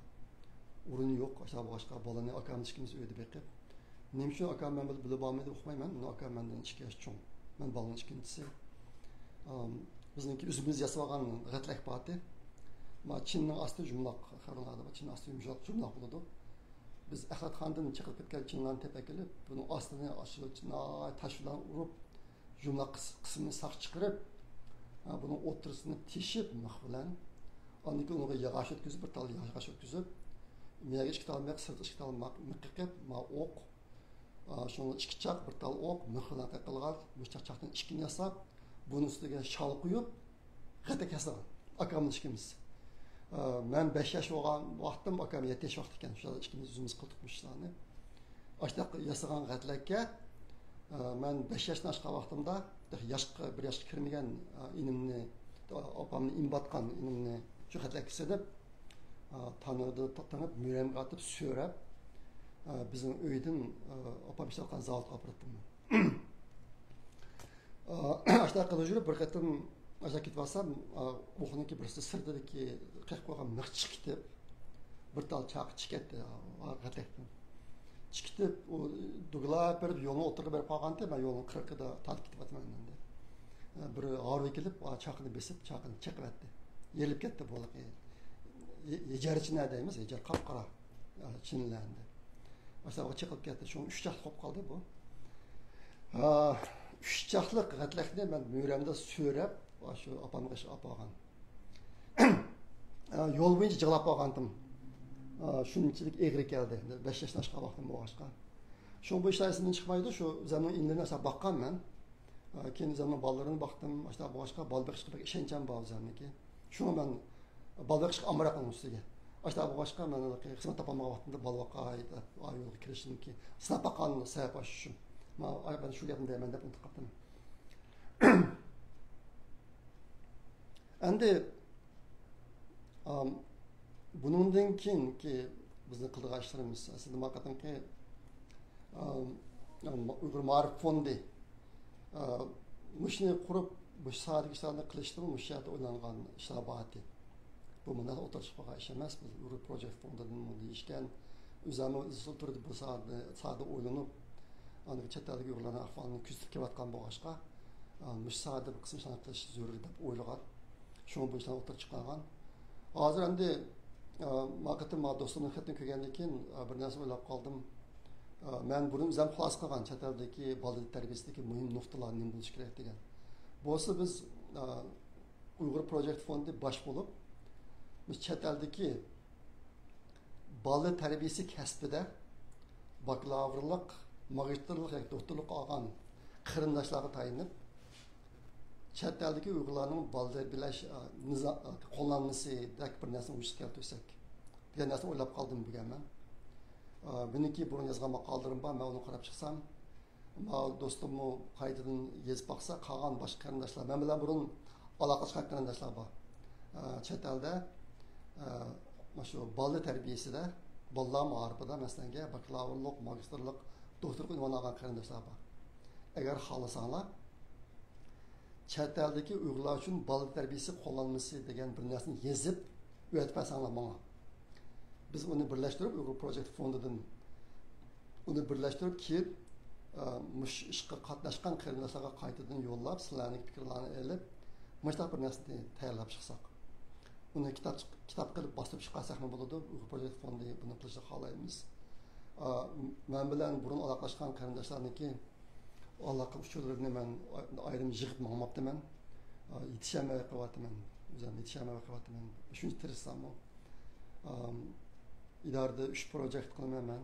ئورۇن يوق. ئاشۇنداق بولغاچقا، بالىنى ئاكام ئىككىمىز ئۆيدە بېقىپ، نېمە ئۈچۈن ئاكام مەن بىلەن بىللە بارمىدى ئۇقمايمەن. ئۇنىڭ ئاكام مەندىن ئىككى ياش چوڭ. مەن بالىنىڭ ئىككىنچىسى. ئام، بىزنىڭكى ئۆزىمىز ياسىۋالغان غەتلەك بارتى. ما چىنىنىڭ ئاستى يۇمىلاق، خەۋىرىڭلاردا بار، چىنىنىڭ ئاستى يۇمشاق، يۇمىلاق بولىدۇ. بىز ئەخلەتخانىدىن چېقىپ كەتكەن چىنىلارنى تېپىپ ئەكېلىپ، بۇنىڭ ئاستىنى ئاشۇ چىناي تاش بىلەن ئۇرۇپ، يۇمىلاق قىس-، قىسمىنى ساق چىقىرىپ، ھە، بۇنىڭ ئوتتۇرىسىنى تېشىپ مىخ بىلەن، ئاندىن كېيىن ئۇنىڭغا ياغاچ ئۆتكۈزۈپ، بىر تال ياغاچ ئۆتكۈزۈپ، مېيىگە ئىككى تال مىخ، سىرتىغا ئىككى تال مىخ، مىخ قېقىپ، ما ئوق، ئا، شۇنىڭ ئىككى چاق، بىر تال ئوق، مىخ بىلەن قېقىلغان، مۇشۇ چاق-، چاقتىن ئىككىنى ياساپ، بۇنىڭ ئۈستىگە شال قويۇپ، غەتەك ياسىغان. ئاكام بىلەن ئىككىمىز. ئا، مەن بەش ياش بولغان ۋاقتىم، ئاكام يەتتە ياش ۋاقتى ئىكەن. شۇ ئىككىمىز ئۆزىمىز قىلدۇق مۇشۇ ئىشلارنى. ئاشۇنداق ياسىغان غەتلەككە، ئا، مەن بەش ياشتىن ئاشقان ۋاقتىمدا، تېخى ياشقا، بىر ياشقا كىرمىگەن، ئا، ئىنىمنى، ئاپامنى ئىمىۋاتقان ئىنىمنى شۇ غەتلەككە سېلىپ، ئا، تانۇردا تا-، تېڭىپ، مۈرەمگە ئاتىپ، سۆرەپ، ئا، بىزنىڭ ئۆيدىن، ئا، ئاپام ئىشلەۋاتقان زاۋۇتقا ئاپىراتتىم. ئا، ئاشۇنداق قىلىپ يۈرۈپ، بىر قېتىم ئاشۇنداق كېتىۋاتسام، ئا، ئۇخنىڭكى بىرسى سىرتىدىكى قېقىپ قويغان مىخ چىقىپ كېتىپ، بىر تال چاقى چىقىپ كەتتى، ئا، غەتلەكتىن. چىقىپ كېتىپ، ئۇ دوگىلاپ بېرىپ يولنىڭ ئوتتۇرىغا بېرىپ قالغانتى، مەن يولنىڭ قىرىقىدا تارتىپ كېتىۋاتىمەن ئەمدى. ئا، بىر ھارۋا كېلىپ، ئا، چاقىنى بېسىپ، چاقىنى چېقىۋەتتى. يېرىلىپ كەتتى بۇ ھېلىقى. ھېجەرچىنە دەيمىز، ھېجەر قاپقارا، ئا، چىنىلەر ئەمدى. ئاشۇنداق چېقىلىپ كەتتى. شۇڭا ئۈچ چاقلىق بولۇپ قالدى بۇ. ئا، ئۈچ چاقلىق غەتلەكنى مەن مۈرەمدە سۆرەپ، ئاشۇ ئاپامنىڭ قېشىغا ئاپارغان. ئا، يول بويىچە جىغلاپ قالغانتىم. ئا، شۇنچىلىك ئېغىر كەلدى. بەش ياشتىن ئاشقان ۋاقتىم بولغاچقا. شۇڭا بۇ ئىشلار ئېسىمدىن چىقمايدۇ. شۇ ئۆزۈمنىڭ ئىنىلىرىنى ئاشۇنداق باققان مەن. ئا، كېيىن ئۆزۈمنىڭ بالىلىرىنى باقتىم. ئاشۇنداق بولغاچقا، بالا بېقىشقا بەك ئىشەنچىم بار ئۆزۈمنىڭكى. شۇڭا مەن بالا بېقىشقا ئامراق ئۇنىڭ ئۈستىگە. ئاشۇنداق بولغاچقا، مەن خىزمەت تاپالمىغان ۋاقتىمدا بالا باقاي دەپ، ئا، يولغا كىرىشتىمكى، سىناپ باققان سەۋەب ئاشۇ شۇ. ما-، ئاي، مەن شۇ گەپنى دەيمەن دەپ ئۇنتۇپ قاپتىمەن. ئەمدى، ئام، بۇنىڭدىن كېيىنكى بىزنىڭ قىلىدىغان ئىشلىرىمىز، ئەسلىدە، ما قېتىمقى، ئام، ئام، ئۇيغۇر مائارىپ فوندى، ئا، مۇشۇنى قۇرۇپ، مۇشۇ ساھەدىكى ئىشلارنى قىلىشتىمۇ مۇشۇ يەردە ئويلانغان ئىشلار بار ئىدى. بۇ مۇنداق ئوتتۇرىغا چىقىپ قالغان ئىش ئەمەس. بىز ئۇيغۇر پروجېكت فوندىدىنمۇ دېيىشكەن، ئۆزەممۇ ئىزچىل تۈردە بۇ ساھەدە، ساھەدە ئويلىنىپ، ئاندىن چەت ئەلدىكى ئۇيغۇرلارنىڭ ئەھۋالىنى كۆزىتىپ كېلىۋاتقان بولغاچقا، ئا، مۇشۇ ساھەدە بىر قىسىم ئىشلارنى قىلىش زۆرۈر دەپ ئويلىغان. شۇڭا بۇ ئىشلار ئوتتۇرىغا چىقارغان. ھازىر ئەمدى، ئا، ما قېتىم ما دوستۇمنىڭ خېتىنى كۆرگەندىن كېيىن، ئا، بىر نەرسە ئويلاپ قالدىم. ئا، مەن بۇرۇن ئۆزۈم خۇلاسە قىلغان چەت ئەلدىكى بالا تەربىيەسىدىكى مۇھىم نۇقتىلار نېمە بولۇشى كېرەك دېگەن. بولسا بىز، ئا، ئۇيغۇر پروجېكت فوندى باش بولۇپ، بىز چەت ئەلدىكى بالا تەربىيەسى كەسپىدە باكلاۋۇرلۇق، ماگىستىرلىق ياكى دوكتورلۇق ئالغان قېرىنداشلارغا تايىنىپ، چەت ئەلدىكى ئۇيغۇرلارنىڭ بالا تەربىيەلەش، ئا، نىزا-، ئا، قوللانمىسىدەك بىر نەرسىنى ۋۇجۇدقا كەلتۈرسەك دېگەن نەرسىنى ئويلاپ قالدىم بۈگۈن مەن. ئا، بۇنىڭكى بۇرۇن يازغان ماقالىلىرىم بار، مەن ئۇنى قاراپ چىقسام، ما دوستۇممۇ قايتىدىن يېزىپ باقسا، قالغان باشقا قېرىنداشلار، مەن بىلەن بۇرۇن ئالاقىلەشكەن قېرىنداشلار بار. ئا، چەت ئەلدە، ئا، مۇشۇ بالا تەربىيەسىدە، بالىلار مائارىپىدا، مەسىلەنگە، باكلاۋۇرلۇق، ماگىستىرلىق، دوكتورلۇق ئۇنۋانى ئالغان قېرىنداشلار بار. ئەگەر خالىساڭلار، چەت ئەلدىكى ئۇيغۇرلار ئۈچۈن بالا تەربىيەسى قوللانمىسى دېگەن بىر نەرسىنى يېزىپ ئۆتۈپ بەرسەڭلار ماڭا. بىز ئۇنى بىرلەشتۈرۈپ، ئۇيغۇر پروجېكت فوندىدىن ئۇنى بىرلەشتۈرۈپ، كېيىن، ئە، مۇشۇ ئىشقا قاتناشقان قېرىنداشلارغا قايتىدىن يوللاپ، سىلەرنىڭ پىكىرلەرنى ئېلىپ، مۇشۇنداق بىر نەرسىنى تەييارلاپ چىقساق. ئۇنى كىتاب، كىتاب قىلىپ باستۇرۇپ چىقارساقمۇ بولىدۇ. ئۇيغۇر پروجېكت فوندى بۇنى قىلىشنى خالايمىز. ئە، مەن بىلەن بۇرۇن ئالاقىلەشكەن قېرىنداشلارنىڭكى ئالاقە ئۇچۇرلىرىنى مەن ئايرىم يىغىپ ماڭماپتىمەن. ئا، يېتىشەلمەي قېلىۋاتىمەن. ئۆزۈم يېتىشەلمەي قېلىۋاتىمەن. شۇنچە تىرىشساممۇ. ئام، ئىدارىدە ئۈچ پروجېكت قىلىمەن مەن.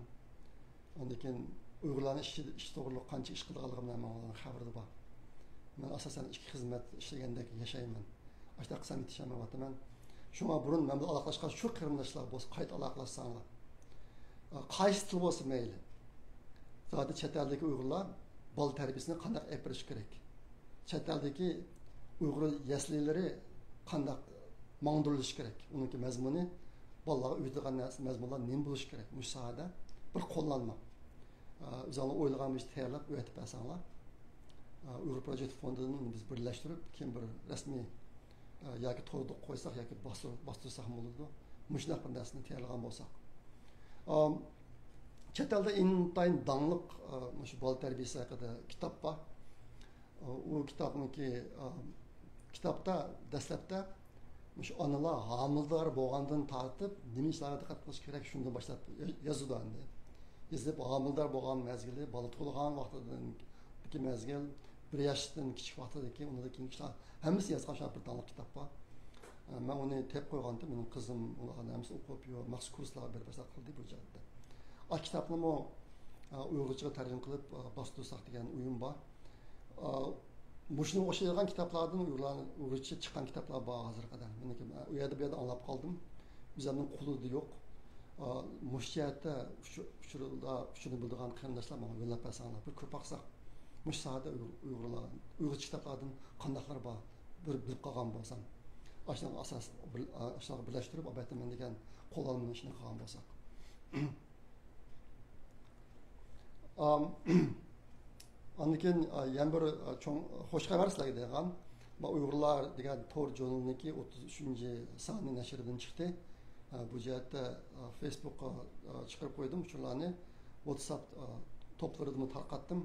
ئاندىن كېيىن ئۇيغۇرلارنىڭ ئىشى، ئىش توغرۇلۇق قانچە ئىش قىلىدىغانلىقىمنى ھەممىڭلارنىڭ خەۋىرىدە بار. مەن ئاساسەن ئىككى خىزمەت ئىشلىگەندەك ياشايمەن. ئاشۇنداق قىلسام يېتىشەلمەيۋاتىمەن. شۇڭا بۇرۇن مەن بىلەن ئالاقىلاشقان شۇ قېرىنداشلار بولسا قايتا ئالاقىلاشساڭلار. قايسى تىل بولسا مەيلى. زادى چەت ئەلدىكى ئۇيغۇرلار بالا تەربىيىسىنى قانداق ئېلىپ بېرىشى كېرەك؟ چەت ئەلدىكى ئۇيغۇر يەسلىلىرى قانداق ماڭدۇرۇلۇشى كېرەك؟ ئۇنىڭكى مەزمۇنى، بالىلارغا ئۆگىتىدىغان نەرسە، مەزمۇنلار نېمە بولۇشى كېرەك؟ مۇشۇ ساھەدە بىر قوللانما. ئە، ئۆزۈڭلار ئويلىغان بىر ئىشنى تەييارلاپ ئۆگىتىپ بەرسەڭلار. ئە، ئۇيغۇر پروجېكت فوندىدىن ئۇنى بىز بىرلەشتۈرۈپ، كېيىن بىر رەسمىي، ئە، ياكى توردا قويساق ياكى باستۇر-، باستۇرساقمۇ بولىدۇ. مۇشۇنداق بىر نەرسىنى تەييارلىغان بولساق. ئام، چەت ئەلدە ئىنتايىن داڭلىق، ئە، مۇشۇ بالا تەربىيىسى ھەققىدە كىتاب بار. ئۇ كىتابنىڭكى، ئا، كىتابتا دەسلەپتە مۇشۇ ئانىلار ھامىلىدار بولغاندىن تارتىپ نېمە ئىشلارغا دىققەت قىلىش كېرەك، شۇندىن باشلاپ يازىدۇ ئەمدى. يېزىپ، ھامىلىدار بولغان مەزگىلى، بالا تۇغۇلغان ۋاقتىدىكى مەزگىل، بىر ياشتىن كىچىك ۋاقتىدىكى، ئۇنىڭدىن كېيىنكى ئىشلار، ھەممىسى يازغان شۇنداق بىر داڭلىق كىتاب بار. مەن ئۇنى تېپىپ قويغانتىم، مېنىڭ قىزىم ئۇلارنى ھەممىسىنى ئوقۇپ، يو-، مەخسۇس كۇرسلارغا بېرىپ باشلاپ قىلدى بۇ جەھەتتە. ئا، كىتابنىمۇ، ئا، ئۇيغۇرچىغا تەرجىمە قىلىپ، ئا، باستۇرساق دېگەن ئويۇم بار. ئا، مۇشۇنىڭغا ئوخشايدىغان كىتابلاردىن ئۇيغۇرلار، ئۇيغۇرچە چىققان كىتابلار بار ھازىرغا قەدەر. مېنىڭكى، ئا، ئۇ يەردە، بۇ يەردە ئاڭلاپ قالدىم. ئۆزۈمنىڭ قولىدا يوق. ئا، مۇشۇ جەھەتتە ئۇچۇر-، ئۇچۇردا، ئۇچۇرنى بىلىدىغان قېرىنداشلار ماڭا يوللاپ بەرسەڭلار، بىر كۆرۈپ باقساق، مۇشۇ ساھەدە ئۇيغۇر-، ئۇيغۇرلار، ئۇيغۇرچە كىتابلاردىن قانداقلار بار، بىر بىلىپ قالغان بولسام. ئاشۇنىڭغا ئاساس، بىر-، ئاشۇنىڭغا بىرلەشتۈرۈپ، ئاپەتىمەن دېگەن قوللانما ئىشىنى قىلغان بولساق. ئام، ئاندىن كېيىن، ئا، يەنە بىر، ئا، چوڭ خوش خەۋەر سىلەرگە دەيدىغان. ما ئۇيغۇرلار دېگەن تور ژۇرنىلىنىڭكى ئوتتۇز ئۈچىنچى سانى نەشردىن چىقتى. ئا، بۇ جەھەتتە، ئا، فېيسبۇكقا، ئا، چىقىرىپ قويدۇم ئۇچۇرلارنى. ۋاتساپ، ئا، توپلىرىدىمۇ تارقاتتىم.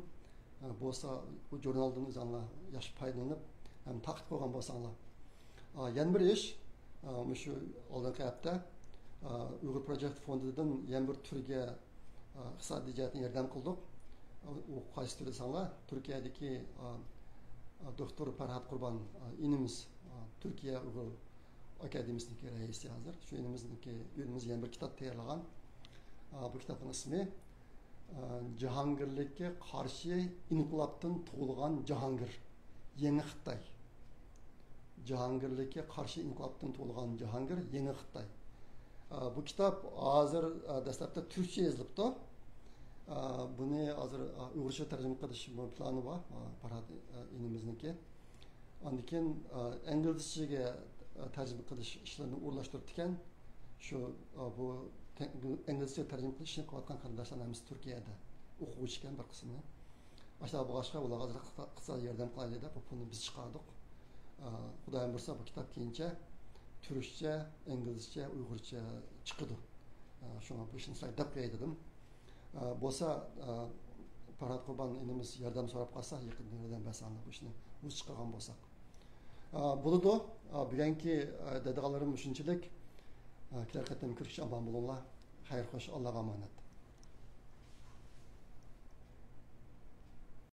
ئا، بولسا بۇ ژۇرنالدىن ئۆزۈڭلار ياخشى پايدىلىنىپ ھەم تارقىتىپ قويغان بولساڭلار. ئا، يەنە بىر ئىش، ئا، مۇشۇ ئالدىنقى ھەپتە، ئا، ئۇيغۇر پروجېكت فوندىدىن يەنە بىر تۈرگە، ئا، ئىقتىسادىي جەھەتتىن ياردەم قىلدۇق. ئا، ئۇ قايسى تۈر دېسەڭلار، تۈركىيەدىكى، ئا، ئا، دوكتور پەرھات قۇربان، ئا، ئىنىمىز، ئا، تۈركىيە ئۇيغۇر ئاكادېمىيىسىنىڭكى رەئىسى ھازىر. شۇ ئىنىمىزنىڭكى، ئىنىمىز يەنە بىر كىتاب تەييارلىغان. ئا، بۇ كىتابنىڭ ئىسمى، ئا، جاھانگىرلىككە قارشى ئىنقىلابتىن تۇغۇلغان جاھانگىر، يېڭى خىتاي. جاھانگىرلىككە قارشى ئىنقىلابتىن تۇغۇلغان جاھانگىر، يېڭى خىتاي. ئا، بۇ كىتاب ھازىر، ئا، دەسلەپتە تۈركچە يېزىلىپتۇ. ئا، بۇنى ھازىر، ئا، ئۇيغۇرچە تەرجىمە قىلىش پىلانى بار، ئا، پەرھات، ئا، ئىنىمىزنىڭكى. ئاندىن كېيىن، ئا، ئىنگلىزچىگە، ئا، تەرجىمە قىلىش ئىشلىرىنى ئورۇنلاشتۇرۇپتىكەن. شۇ، ئا، بۇ تە-، ئىنگلىزچە تەرجىمە قىلىش ئىشىنى قىلىۋاتقان قېرىنداشلارنىڭ ھەممىسى تۈركىيەدە. ئوقۇغۇچى ئىكەن بىر قىسمى. ئاشۇنداق بولغاچقا، ئۇلارغا ئازراق ئىقتىسادىي ياردەم قىلايلى دەپ، بۇ پۇلنى بىز چىقاردۇق. ئا، خۇدايىم بۇيرۇسا، بۇ كىتاب كېيىنچە تۈركچە، ئىنگلىزچە، ئۇيغۇرچە چىقىدۇ. ئا، شۇڭا بۇ ئىشنى سىلەرگە دەپ قوياي دېدىم. ئا، بولسا، ئا، پەرھات قۇربان ئىنىمىز ياردەم سوراپ قالسا، يېقىندىن ياردەم بەرسەڭلار بۇ ئىشنى ئۆزى چىقارغان بولساق. ئا، بولىدۇ. ئا، بۈگۈنكى، ئا، دەيدىغانلىرىم مۇشۇنچىلىك. ئا، كېلەر قېتىم كۆرۈشكىچە ئامان بولۇڭلار. خەير خوش، ئاللاغا ئامانەت.